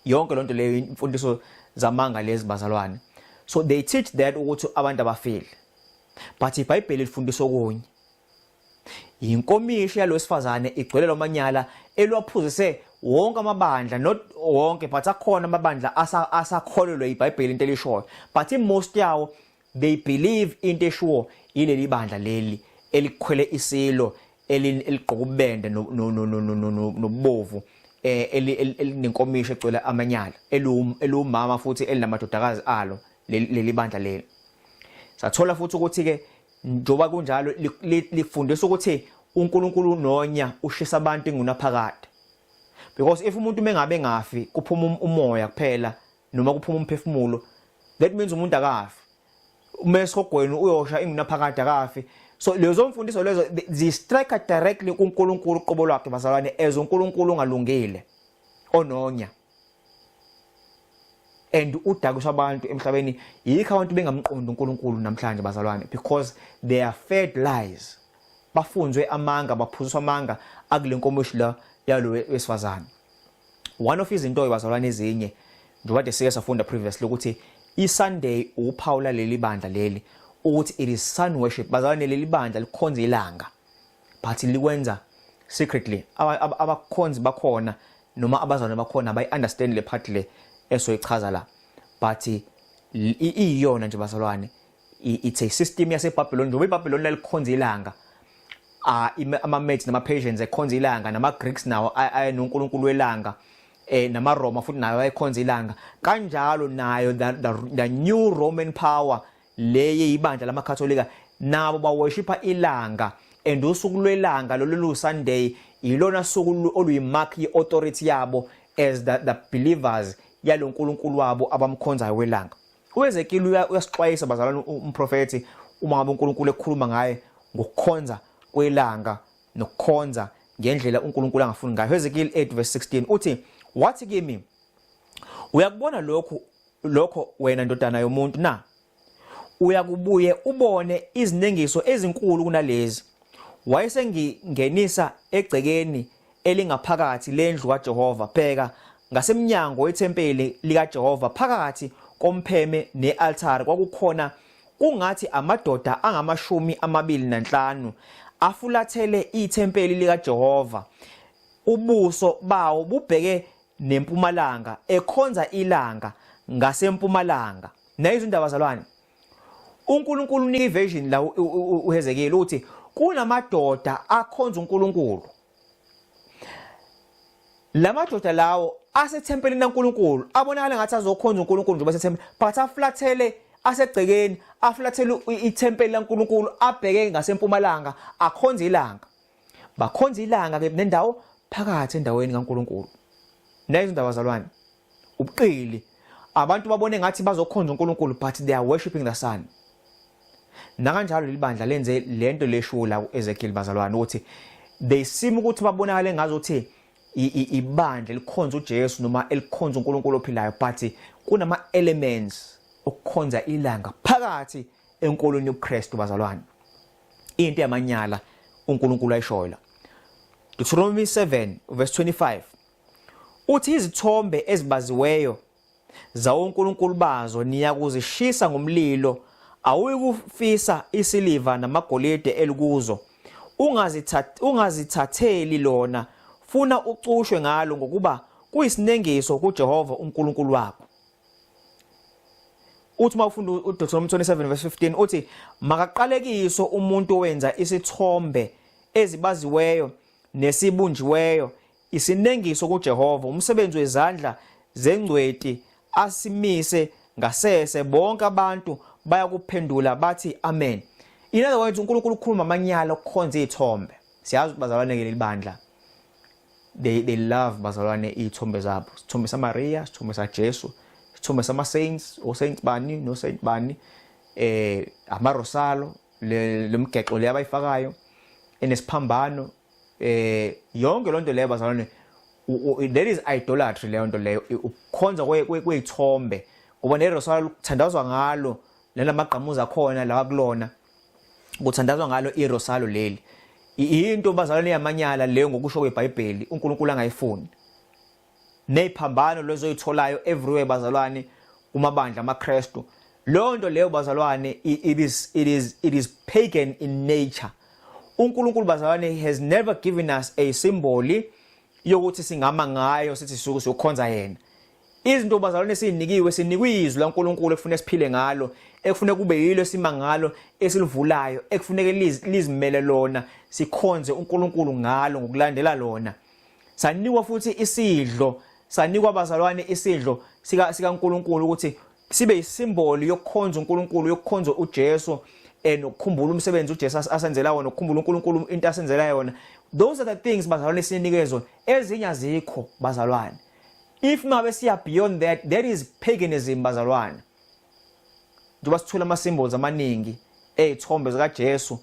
Yonke lonto leyo imfundiso zamanga lezi, bazalwane. So they teach that ukuthi abantu abafile, but iBhayibheli lifundisa okunye. Inkomishi yalowesifazane igcwele lomanyala elwaphuzise wonke amabandla, not wonke, but akhona amabandla asakholelwe iBhayibheli into elishoyo, but most yawo they believe into eshuwo yileli bandla leli elikhwele isilo eligqoka ubende nobubovu, elinenkomishi egcwele amanyala, elumama futhi elinamadodakazi alo leli bandla leli. Sathola futhi ukuthi ke njoba kunjalo lifundisa ukuthi uNkulunkulu nonya ushisa abantu ingunaphakade, because if umuntu mengabe engafi, kuphuma umoya kuphela noma kuphuma umphefumulo, that means umuntu akafi. Uma esihogweni uyosha ingunaphakade, akafi. So lezo mfundiso lezo zi strike directly kuNkulunkulu uqobo lwakhe, bazalwane, as uNkulunkulu ongalungile, ononya and udakiswa abantu emhlabeni. Yikho abantu bengamqondi uNkulunkulu namhlanje, bazalwane, because they are fed lies, bafunzwe amanga, baphuziswa amanga akule nkomishi la yalo wesifazane. One of izinto, bazalwane, ezinye, njengoba kade sike safunda previously ukuthi iSunday uphawu leli bandla leli, ukuthi it is sun worship, bazalwane. Leli bandla likhonza ilanga, but likwenza secretly. Abakhonzi bakhona noma abazalwane bakhona bayi understand le part le esoyichaza la, but iyona nje, bazalwane, it's a system yaseBabylon. Njengoba iBabylon lalikhonza ilanga, ama-Medes nama-Persians ekhonza ilanga, nama-Greeks nawo ayenonkulunkulu welanga, namaRoma futhi nayo ayekhonza ilanga kanjalo. Nayo the new Roman power le ibandla lamaKatholika nabo baworshipa ilanga, and usuku lwelanga lolu Sunday ilona suku oluyimark ye-authority yabo as the believers yalo nkulunkulu wabo abamkhonzayo welanga. UEzekiel uyasixwayisa, bazalwane, umprofethi, uma ngabe uNkulunkulu ekhuluma ngaye ngokukhonza kwelanga nokukhonza ngendlela uNkulunkulu angafuni ngayo. Ezekiel 8 verse 16 uthi, "Wathi kimi, uyakubona lokhu lokho wena ndodana yomuntu na? Uyakubuye ubone izinengiso ezinkulu kunalezi." Wayesengingenisa egcekeni elingaphakathi lendlu kaJehova, bheka, ngasemnyango wethempeli likaJehova phakathi kompheme nealtare kwakukhona kungathi amadoda angama-25 afulathele ithempeli likaJehova, ubuso bawo bubheke nempumalanga, ekhonza ilanga ngasempumalanga. Nayizo indaba, bazalwane. uNkulunkulu unika ivision la uHezekiel uthi kunamadoda akhonza uNkulunkulu. Lamadoda lawo asethempelini laNkulunkulu abonakala ngathi azokhonza uNkulunkulu njengoba sethempelini, but aflathele, asegcekeni, aflathele ithempeli laNkulunkulu, abheke ngasempumalanga, akhonza ilanga. Bakhonza ilanga ke nendawo phakathi endaweni kaNkulunkulu. Nayizo indaba, bazalwane, ubuqili. Abantu babone ngathi bazokhonza uNkulunkulu, but they are worshiping the sun. Nakanjalo leli bandla lenze lento leshuwo la uEzekiel, bazalwane, ukuthi they seem ukuthi babonakale ngazuthi ibandla elikhonza uJesu noma elikhonza uNkulunkulu ophilayo, but kunama elements okukhonza ilanga phakathi enkolweni yobuKristu, bazalwane. Into yamanyala uNkulunkulu ayishoyo la. Deuteronomy 7 verse 25 uthi izithombe ezibaziweyo Zawonkulunkulu bazo niyakuzishisa ngomlilo, awuyikufisa isiliva namagolide elikuzo. Ungazithatheli lona, funa ucushwe ngalo, ngokuba kuyisinengiso kuJehova uNkulunkulu wakho. Uthi uma ufunda uDeuteronomy 27 verse 15, uthi makaqalekiswe umuntu owenza isithombe ezibaziweyo nesibunjiweyo, isinengiso kuJehova, umsebenzi wezandla zengcweti, asimise ngasese. Bonke abantu bayakuphendula bathi, "Amen." In other words, uNkulunkulu ukhuluma amanyala okukhonza izithombe. Siyazi ukuthi, bazalwane, ke leli bandla they love, bazalwane, izithombe zabo, isithombe saMaria, isithombe saJesu, isithombe sama saints, o saint bani no saint bani, amarosalo, lemgexo le abayifakayo enesiphambano, yonke lonto leyo, bazalwane, that is idolatry leyo nto leyo, ukukhonza kwezithombe, ngoba nerosalo kuthandazwa ngalo, nalamagqamuza akhona lawa kulona kuthandazwa ngalo irosalo leli. Into, bazalwane, yamanyala leyo ngokusho kweBhayibheli, uNkulunkulu angayifuni. Neziphambano lezoyitholayo everywhere, bazalwane, kumabandla amaKristu, leyo nto leyo, bazalwane, it is pagan in nature. uNkulunkulu, bazalwane, has never given us a symbol yokuthi singama ngayo sithi sisuke siyokhonza yena. Izinto, bazalwane, esinikiwe, sinikwe izwi laNkulunkulu ekufanele siphile ngalo, ekufanele kube yilo esima ngalo, esilivulayo, ekufuneke lizimele lona, sikhonze uNkulunkulu ngalo ngokulandela lona. Sanikwa futhi isidlo, sanikwa, bazalwane, isidlo sika sikaNkulunkulu ukuthi sibe isimboli yokukhonza uNkulunkulu, yokukhonza uJesu, nokukhumbula umsebenzi uJesu asenzela wona, nokukhumbula uNkulunkulu into asenzela yona. Those are the things, bazalwane, esinikezwe. Ezinye azikho, bazalwane. If mabe siya beyond that, that is paganism, bazalwane. Njengoba sithola ama symbols amaningi ezithombe zikaJesu,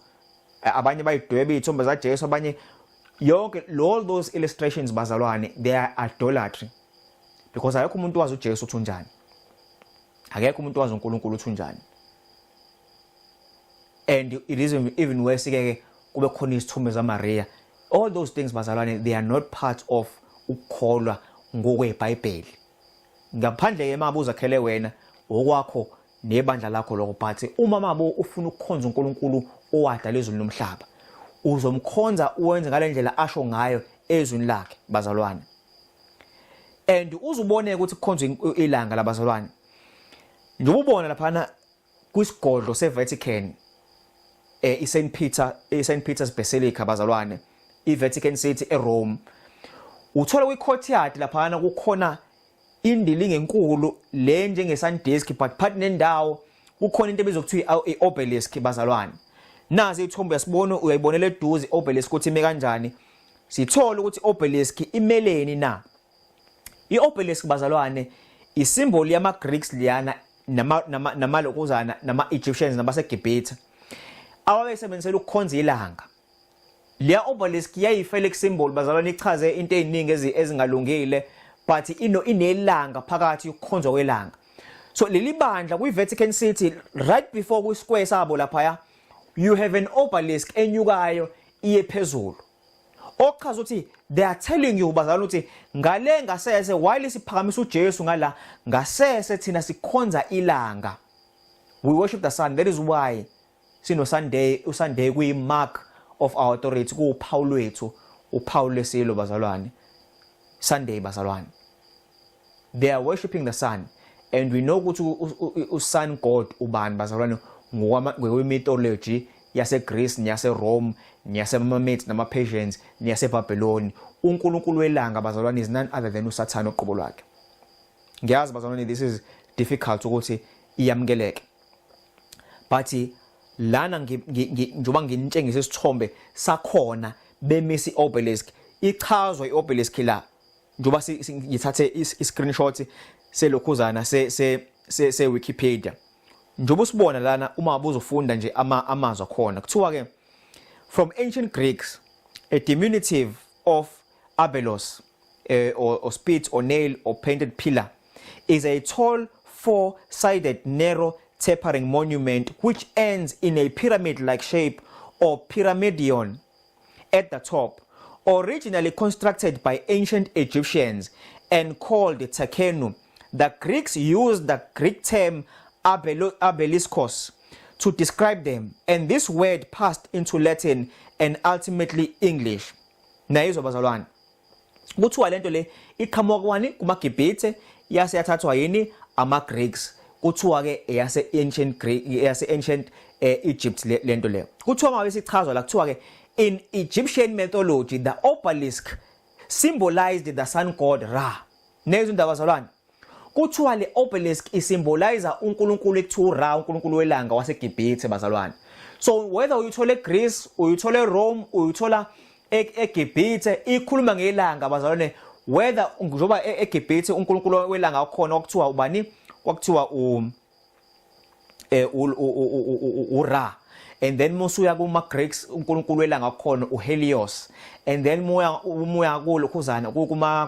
abanye bayidweba izithombe zikaJesu, abanye yonke, all those illustrations, bazalwane, they are idolatry, because akekho umuntu wazi uJesu uthi unjani, akekho umuntu wazi uNkulunkulu uthi unjani. And it is even worse ke kube khona izithombe zaMaria. All those things, bazalwane, they are not part of ukukholwa ngokweBhayibheli, ngaphandle ke mabuza khele wena okwakho nebandla lakho lokho. But uma mabo ufuna ukukhonza uNkulunkulu owadala izulu nomhlaba, uzomkhonza uwenze ngalendlela asho ngayo ezwini lakhe, bazalwane. And uzubone ukuthi kukhonzwa ilanga labazalwane, njengoba ubona laphana kwisigodlo seVatican, iSt Peter, iSt Peter's Basilica, bazalwane, iVatican City eRome, uthola kwi-courtyard laphana kukhona indilinga enkulu le njenge sun disk, but phakathi nendawo kukhona into ebizwa kuthiwa i-obelisk, bazalwane. Nazi ithombe, uyasibona, uyayibonela eduze i-obelisk ukuthi ime kanjani. Sithola ukuthi obelisk imeleni na. I-obelisk, bazalwane, isimboli yama Greeks liyana, nama namalokuzana, nama Egyptians nabaseGibhithe ababesebenzisela ukukhonza ilanga. Leya obelisk yayi-phallic symbol, bazalwane, ichaze into eziningi ezingalungile, but ino inelanga phakathi, ukukhonzwa kwelanga. So leli bandla kwi-Vatican City, right before kwi-square sabo laphaya, you have an obelisk enyukayo iye phezulu, okuchaza ukuthi they are telling you, bazalwane, ukuthi ngale ngasese, while siphakamisa uJesu ngala ngasese, thina sikhonza ilanga. We worship the sun. That is why sino Sunday. uSunday kuyi mark of our authority, kuwuphawu lwethu, uphawu lesilo, bazalwane, Sunday, bazalwane. They are worshiping the sun, and we know ukuthi usun god ubani, bazalwane, ngokwemythology yaseGreece neyaseRome neyaseMedes nama-Persians neyaseBabylon. uNkulunkulu welanga, bazalwane, is none other than uSathane oqobo lwakhe. Ngiyazi, bazalwane, this is difficult ukuthi iyamukeleke, but lana njengoba nginitshengisa isithombe sakhona bemisa i-obelisk, ichazwa i-obelisk la, njengoba ngithathe i-screenshot selokhuzana se Wikipedia, njengoba usibona lana, uma ubuzofunda nje amazwi akhona, kuthiwa ke, from ancient Greeks, a diminutive of abelos, or spit or nail or painted pillar, is a tall, four-sided, narrow, tapering monument which ends in a pyramid-like shape or pyramidion at the top, originally constructed by ancient Egyptians and called Tekenu. The Greeks used the Greek term abeliskos to describe them, and this word passed into Latin and ultimately English. Nayizwa bazalwane. Kuthiwa lento le iqhamuka kwani kumaGibhithe yase yathathwa yini ama-Greeks. Kuthiwa ke eyase ancient Greek, eyase ancient Egypt lento le. Kuthiwa ngabe sichazwa la, kuthiwa ke in Egyptian mythology the obelisk symbolized the sun god Ra. Nezwe indaba bazalwane. Kuthiwa le obelisk isymbolize uNkulunkulu ekuthiwa uRa, uNkulunkulu welanga waseGibhithe bazalwane. So whether uyithola eGreece, uyithola eRome, uyithola eGibhithe, ikhuluma ngelanga bazalwane. Whether njengoba eGibhithe uNkulunkulu welanga wakhona kwakuthiwa ubani? Kwakuthiwa u eh uRa. And then musuya kuma Greeks, uNkulunkulu welanga khona uHelios. And then muya umuya kulokhuzana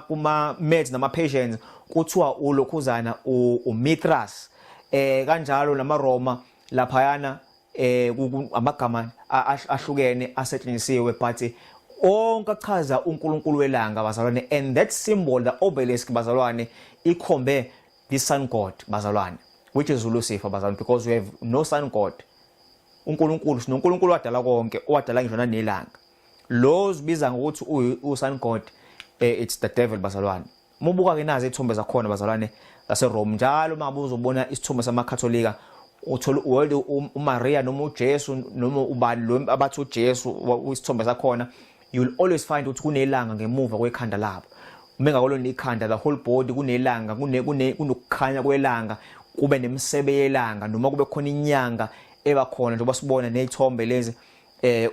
kuma Medes nama Persians, kuthiwa ulokhuzana uMithras. Kanjalo namaRoma laphayana, amagama ahlukene asetshenzisiwe, but onke achaza uNkulunkulu welanga bazalwane. And that symbol, the obelisk bazalwane, ikhombe the sun god bazalwane, which is uLucifer bazalwane, because we have no sun god. UNkulunkulu, sinoNkulunkulu wadala konke, owadala ngisho nanelanga. Lo zibiza ngokuthi usun god, it's the devil bazalwane. Mubuka ke nazi izithombe zakhona bazalwane zaseRome. Njalo uma uzobona isithombe samaKatholika, uthola world uMaria noma uJesu noma ubani lo abathi uJesu, isithombe sakhona, you will always find ukuthi kunelanga ngemuva kwekhanda labo. Mengakolona ikhanda, the whole body kunelanga, kune kune kunokukhanya kwelanga, kube nemisebe yelanga noma kube khona inyanga eba khona, njengoba sibona nezithombe lezi.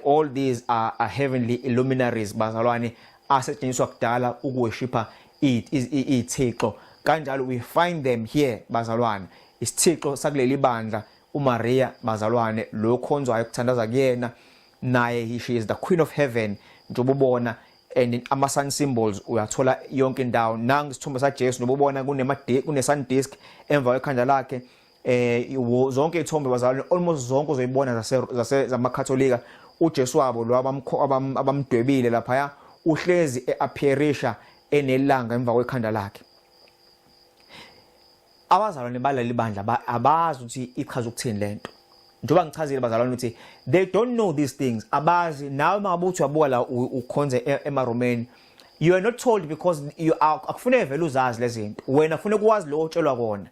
All these are heavenly luminaries bazalwane, asetshenziswa kudala ukuworshipa izithixo. Kanjalo we find them here bazalwane. Isithixo sakuleli bandla uMaria bazalwane, lo khonzwayo, kuthandaza kuyena naye, she is the queen of heaven njengoba ubona. And ama sun symbols uyathola yonke indawo. Nangu isithombe saJesu, noba ubona kunema kune sun disk emva kwekhanda lakhe. Zonke izithombe bazalwane, almost zonke uzoyibona zase zamaKatholika, uJesu wabo lo abamdwebile lapha uhlezi eappearisha enelanga emva kwekhanda lakhe. Abazalwane balali bandla abazi ukuthi ichaza ukuthini lento. Njengoba ngichazile bazalwane ukuthi they don't know these things, abazi. Nawe mangabe uthi uyabuka la, ukhonze emaRomeni, you are not told because you are, akufuneke vele uzazi lezi zinto. Wena kufuneka ukwazi lo otshelwa kona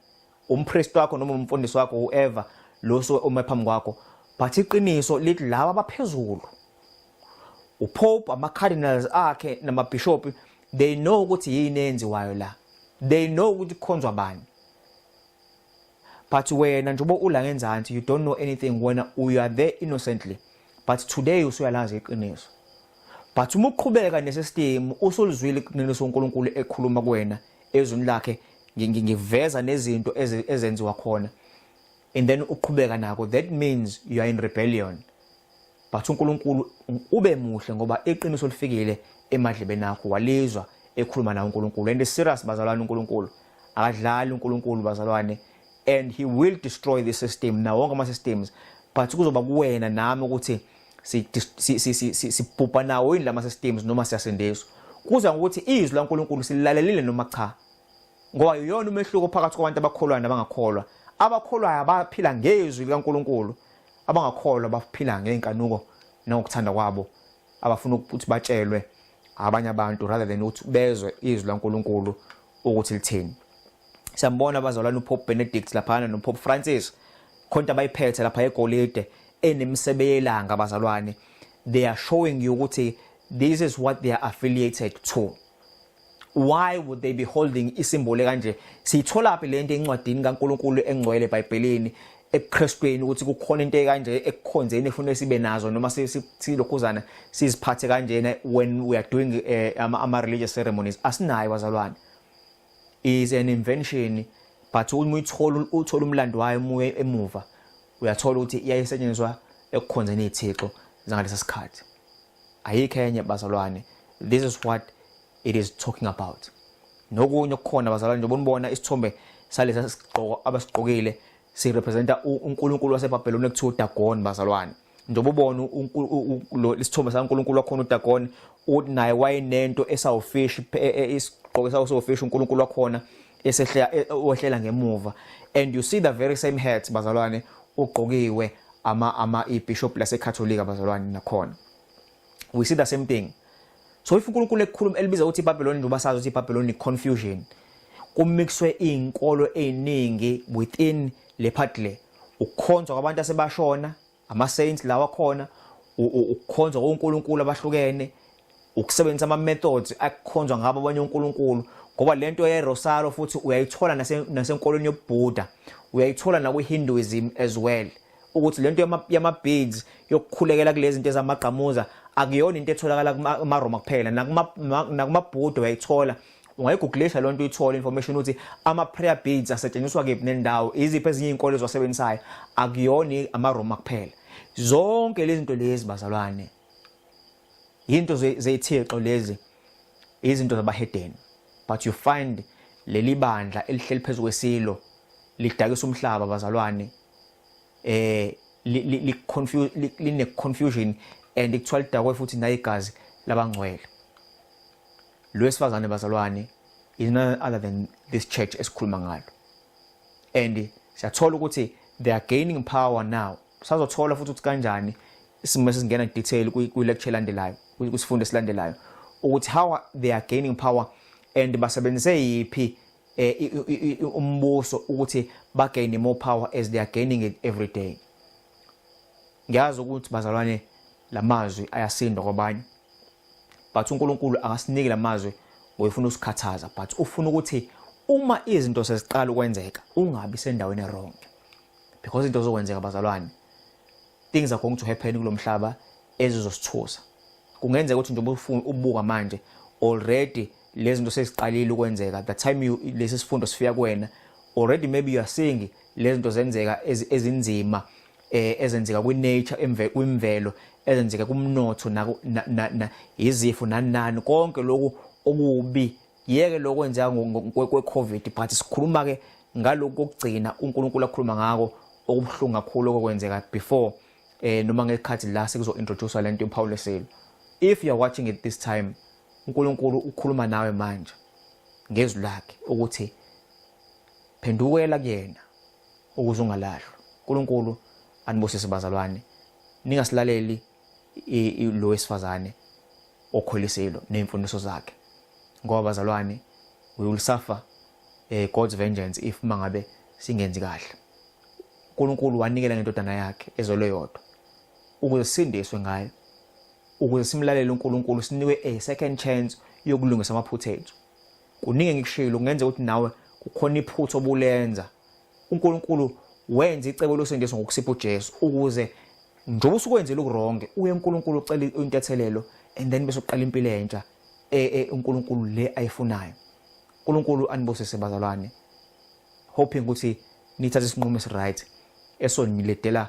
umpriest wakho noma umfundisi wakho, whoever lo so uma phambi kwakho. But iqiniso lithi laba abaphezulu, uPope, ama cardinals akhe namabishop, they know ukuthi yini enziwayo la, they know ukuthi kukhonzwa bani. But wena njengoba ula ngenzansi, you don't know anything. Wena you are there innocently, but today usuyalazi iqiniso. But uma uqhubeka nesystem, usulizwile iqiniso uNkulunkulu ekhuluma kuwena ezwini lakhe, ngiveza nezinto ezenziwa khona, and then uqhubeka nako, that means you are in rebellion. But uNkulunkulu ube muhle ngoba iqiniso lifikile emadlebeni akho, walizwa ekhuluma nawe uNkulunkulu. And serious bazalwane, uNkulunkulu akadlali uNkulunkulu bazalwane, and he will destroy the system nawo wonke ama systems. But kuzoba kuwena nami ukuthi sibhubha nawo yini lama systems noma siyasindiswa. Kuza ngokuthi izwi laNkulunkulu silalelile noma cha, ngoba iyona umehluko phakathi kwabantu abakholwayo nabangakholwa. Abakholwayo abaphila ngezwi likaNkulunkulu, abangakholwa baphila ngeenkanuko nangokuthanda kwabo, abafuna ukuthi batshelwe abanye abantu rather than ukuthi bezwe izwi laNkulunkulu ukuthi lithini. Siyambona abazalwane uPope Benedict laphana noPope Francis, khonto abayiphethe lapha egolide enemisebe yelanga bazalwane. They are showing you ukuthi this is what they are affiliated to. Why would they be holding isymbol kanje? Siyithola phi lento encwadini kaNkuluNkulu engcwele eBhayibhelini, ebuKristweni, ukuthi kukhona into ekanje ekukhonzeni efuna sibe nazo noma silokhuzana siziphathe kanjena when we are doing ama religious ceremonies? Asinayo bazalwane, is an invention. But uma uyithola, uthola umlando wayo umuye emuva, uyathola ukuthi iyayisetshenziswa ekukhonzeni izithixo zangalesa sikhathi. Ayikho enye bazalwane, this is what it is talking about. Nokunye okukhona bazalwane, njengoba unibona isithombe salesa sigqoko abasigqokile, sirepresenta uNkulunkulu waseBhabheloni ekuthiwa uDagon bazalwane. Njengoba ubona lo isithombe saNkulunkulu wakhona uDagon, uthi naye wayenento esawufish, isigqoko esawufish uNkulunkulu wakhona. Esehla wehlela ngemuva, and you see the very same hat, bazalwane, ugqokiwe ama ibishop laseKatholika, bazalwane. Nakhona we see the same thing. So if uNkulunkulu ekukhuluma elibiza ukuthi iBabylon, njengoba sazi ukuthi iBabylon i confusion, kumixwe izinkolo eziningi within le part le, ukukhonzwa kwabantu asebashona, ama saints lawa khona, ukukhonzwa koNkulunkulu abahlukene, ukusebenzisa ama methods akukhonzwa ngabo abanye oNkulunkulu, ngoba lento ye Rosario futhi uyayithola nasenkolweni yobuBuddha, uyayithola nakwi-Hinduism as well, ukuthi lento yama beads yokukhulekela kulezi zinto ezamagqamuza akuyona into etholakala kumaRoma kuphela, nakuma Buddha uyayithola. Ungayigugulisha lonto, uyithole information ukuthi ama prayer beads asetshenziswa kephi nendawo, iziphi ezinye izinkolo eziwasebenzisayo. Akuyona amaRoma kuphela. Zonke lezi zinto lezi, bazalwane, into zeyithixo lezi, izinto zabahedeni. But you find leli bandla elihleli phezulu kwesilo lidakisa umhlaba, bazalwane, li confuse, line confusion, and kuthiwa lidakwe futhi nayigazi labangcwele. Lo wesifazane, bazalwane, is none other than this church esikhuluma ngalo, and siyathola ukuthi they are gaining power now. Sazothola futhi ukuthi kanjani isimo sesingena detail kwi lecture elandelayo, kwisifundo esilandelayo, ukuthi how they are gaining power and basebenzise yipi umbuso ukuthi ba gain more power as they are gaining it every day. Ngiyazi ukuthi, bazalwane, lamazwi ayasinda kwabanye, but uNkulunkulu akasiniki lamazwi ngoyifuna usikhathaza, but ufuna ukuthi uma izinto seziqala ukwenzeka ungabi sendaweni wrong, because into zokwenzeka, bazalwane, things are going to happen kulomhlaba ezizosithusa. Kungenzeka ukuthi njengoba ubuka manje, already lezi zinto seziqalile ukwenzeka. The time you lesi sifundo sifika kuwena, already maybe you are seeing lezi zinto zenzeka ezinzima, ezenzeka kwi-nature, kwimvelo, ezenzeka kumnotho, na izifo, nani nani, konke lokhu okubi. Yeke lokho kwenzeka kwe-COVID, but sikhuluma ke ngalokhu kokugcina uNkulunkulu akhuluma ngako, okubuhlungu kakhulu okwenzeka before noma ngekhathi la sekuzo introduce lento yophawu lesilo. If you are watching it this time, uNkulunkulu ukhuluma nawe manje ngezwi lakhe ukuthi phendukela kuyena ukuze ungalahlwa. uNkulunkulu anibusise, bazalwane. Ningasilaleli lo wesifazane okholisilo nezimfundiso zakhe, ngoba, bazalwane, we will suffer God's vengeance if mangabe singenzi kahle. uNkulunkulu wanikela ngendodana yakhe ezelwe yodwa ukuze sisindiswe ngayo, ukuze simlalele uNkulunkulu, sinikwe a second chance yokulungisa amaphutha ethu. Kuningi engikushilo, kungenzeka ukuthi nawe kukhona iphutha obulenza. uNkulunkulu wenza icebo losindiso ngokusipha uJesu, ukuze njengoba usukwenzile ukuwrong, uye uNkulunkulu ucela intethelelo and then bese uqala impilo entsha uNkulunkulu le ayifunayo. uNkulunkulu anibusise, bazalwane, hoping ukuthi nithathe isinqumo esiright esoniledela.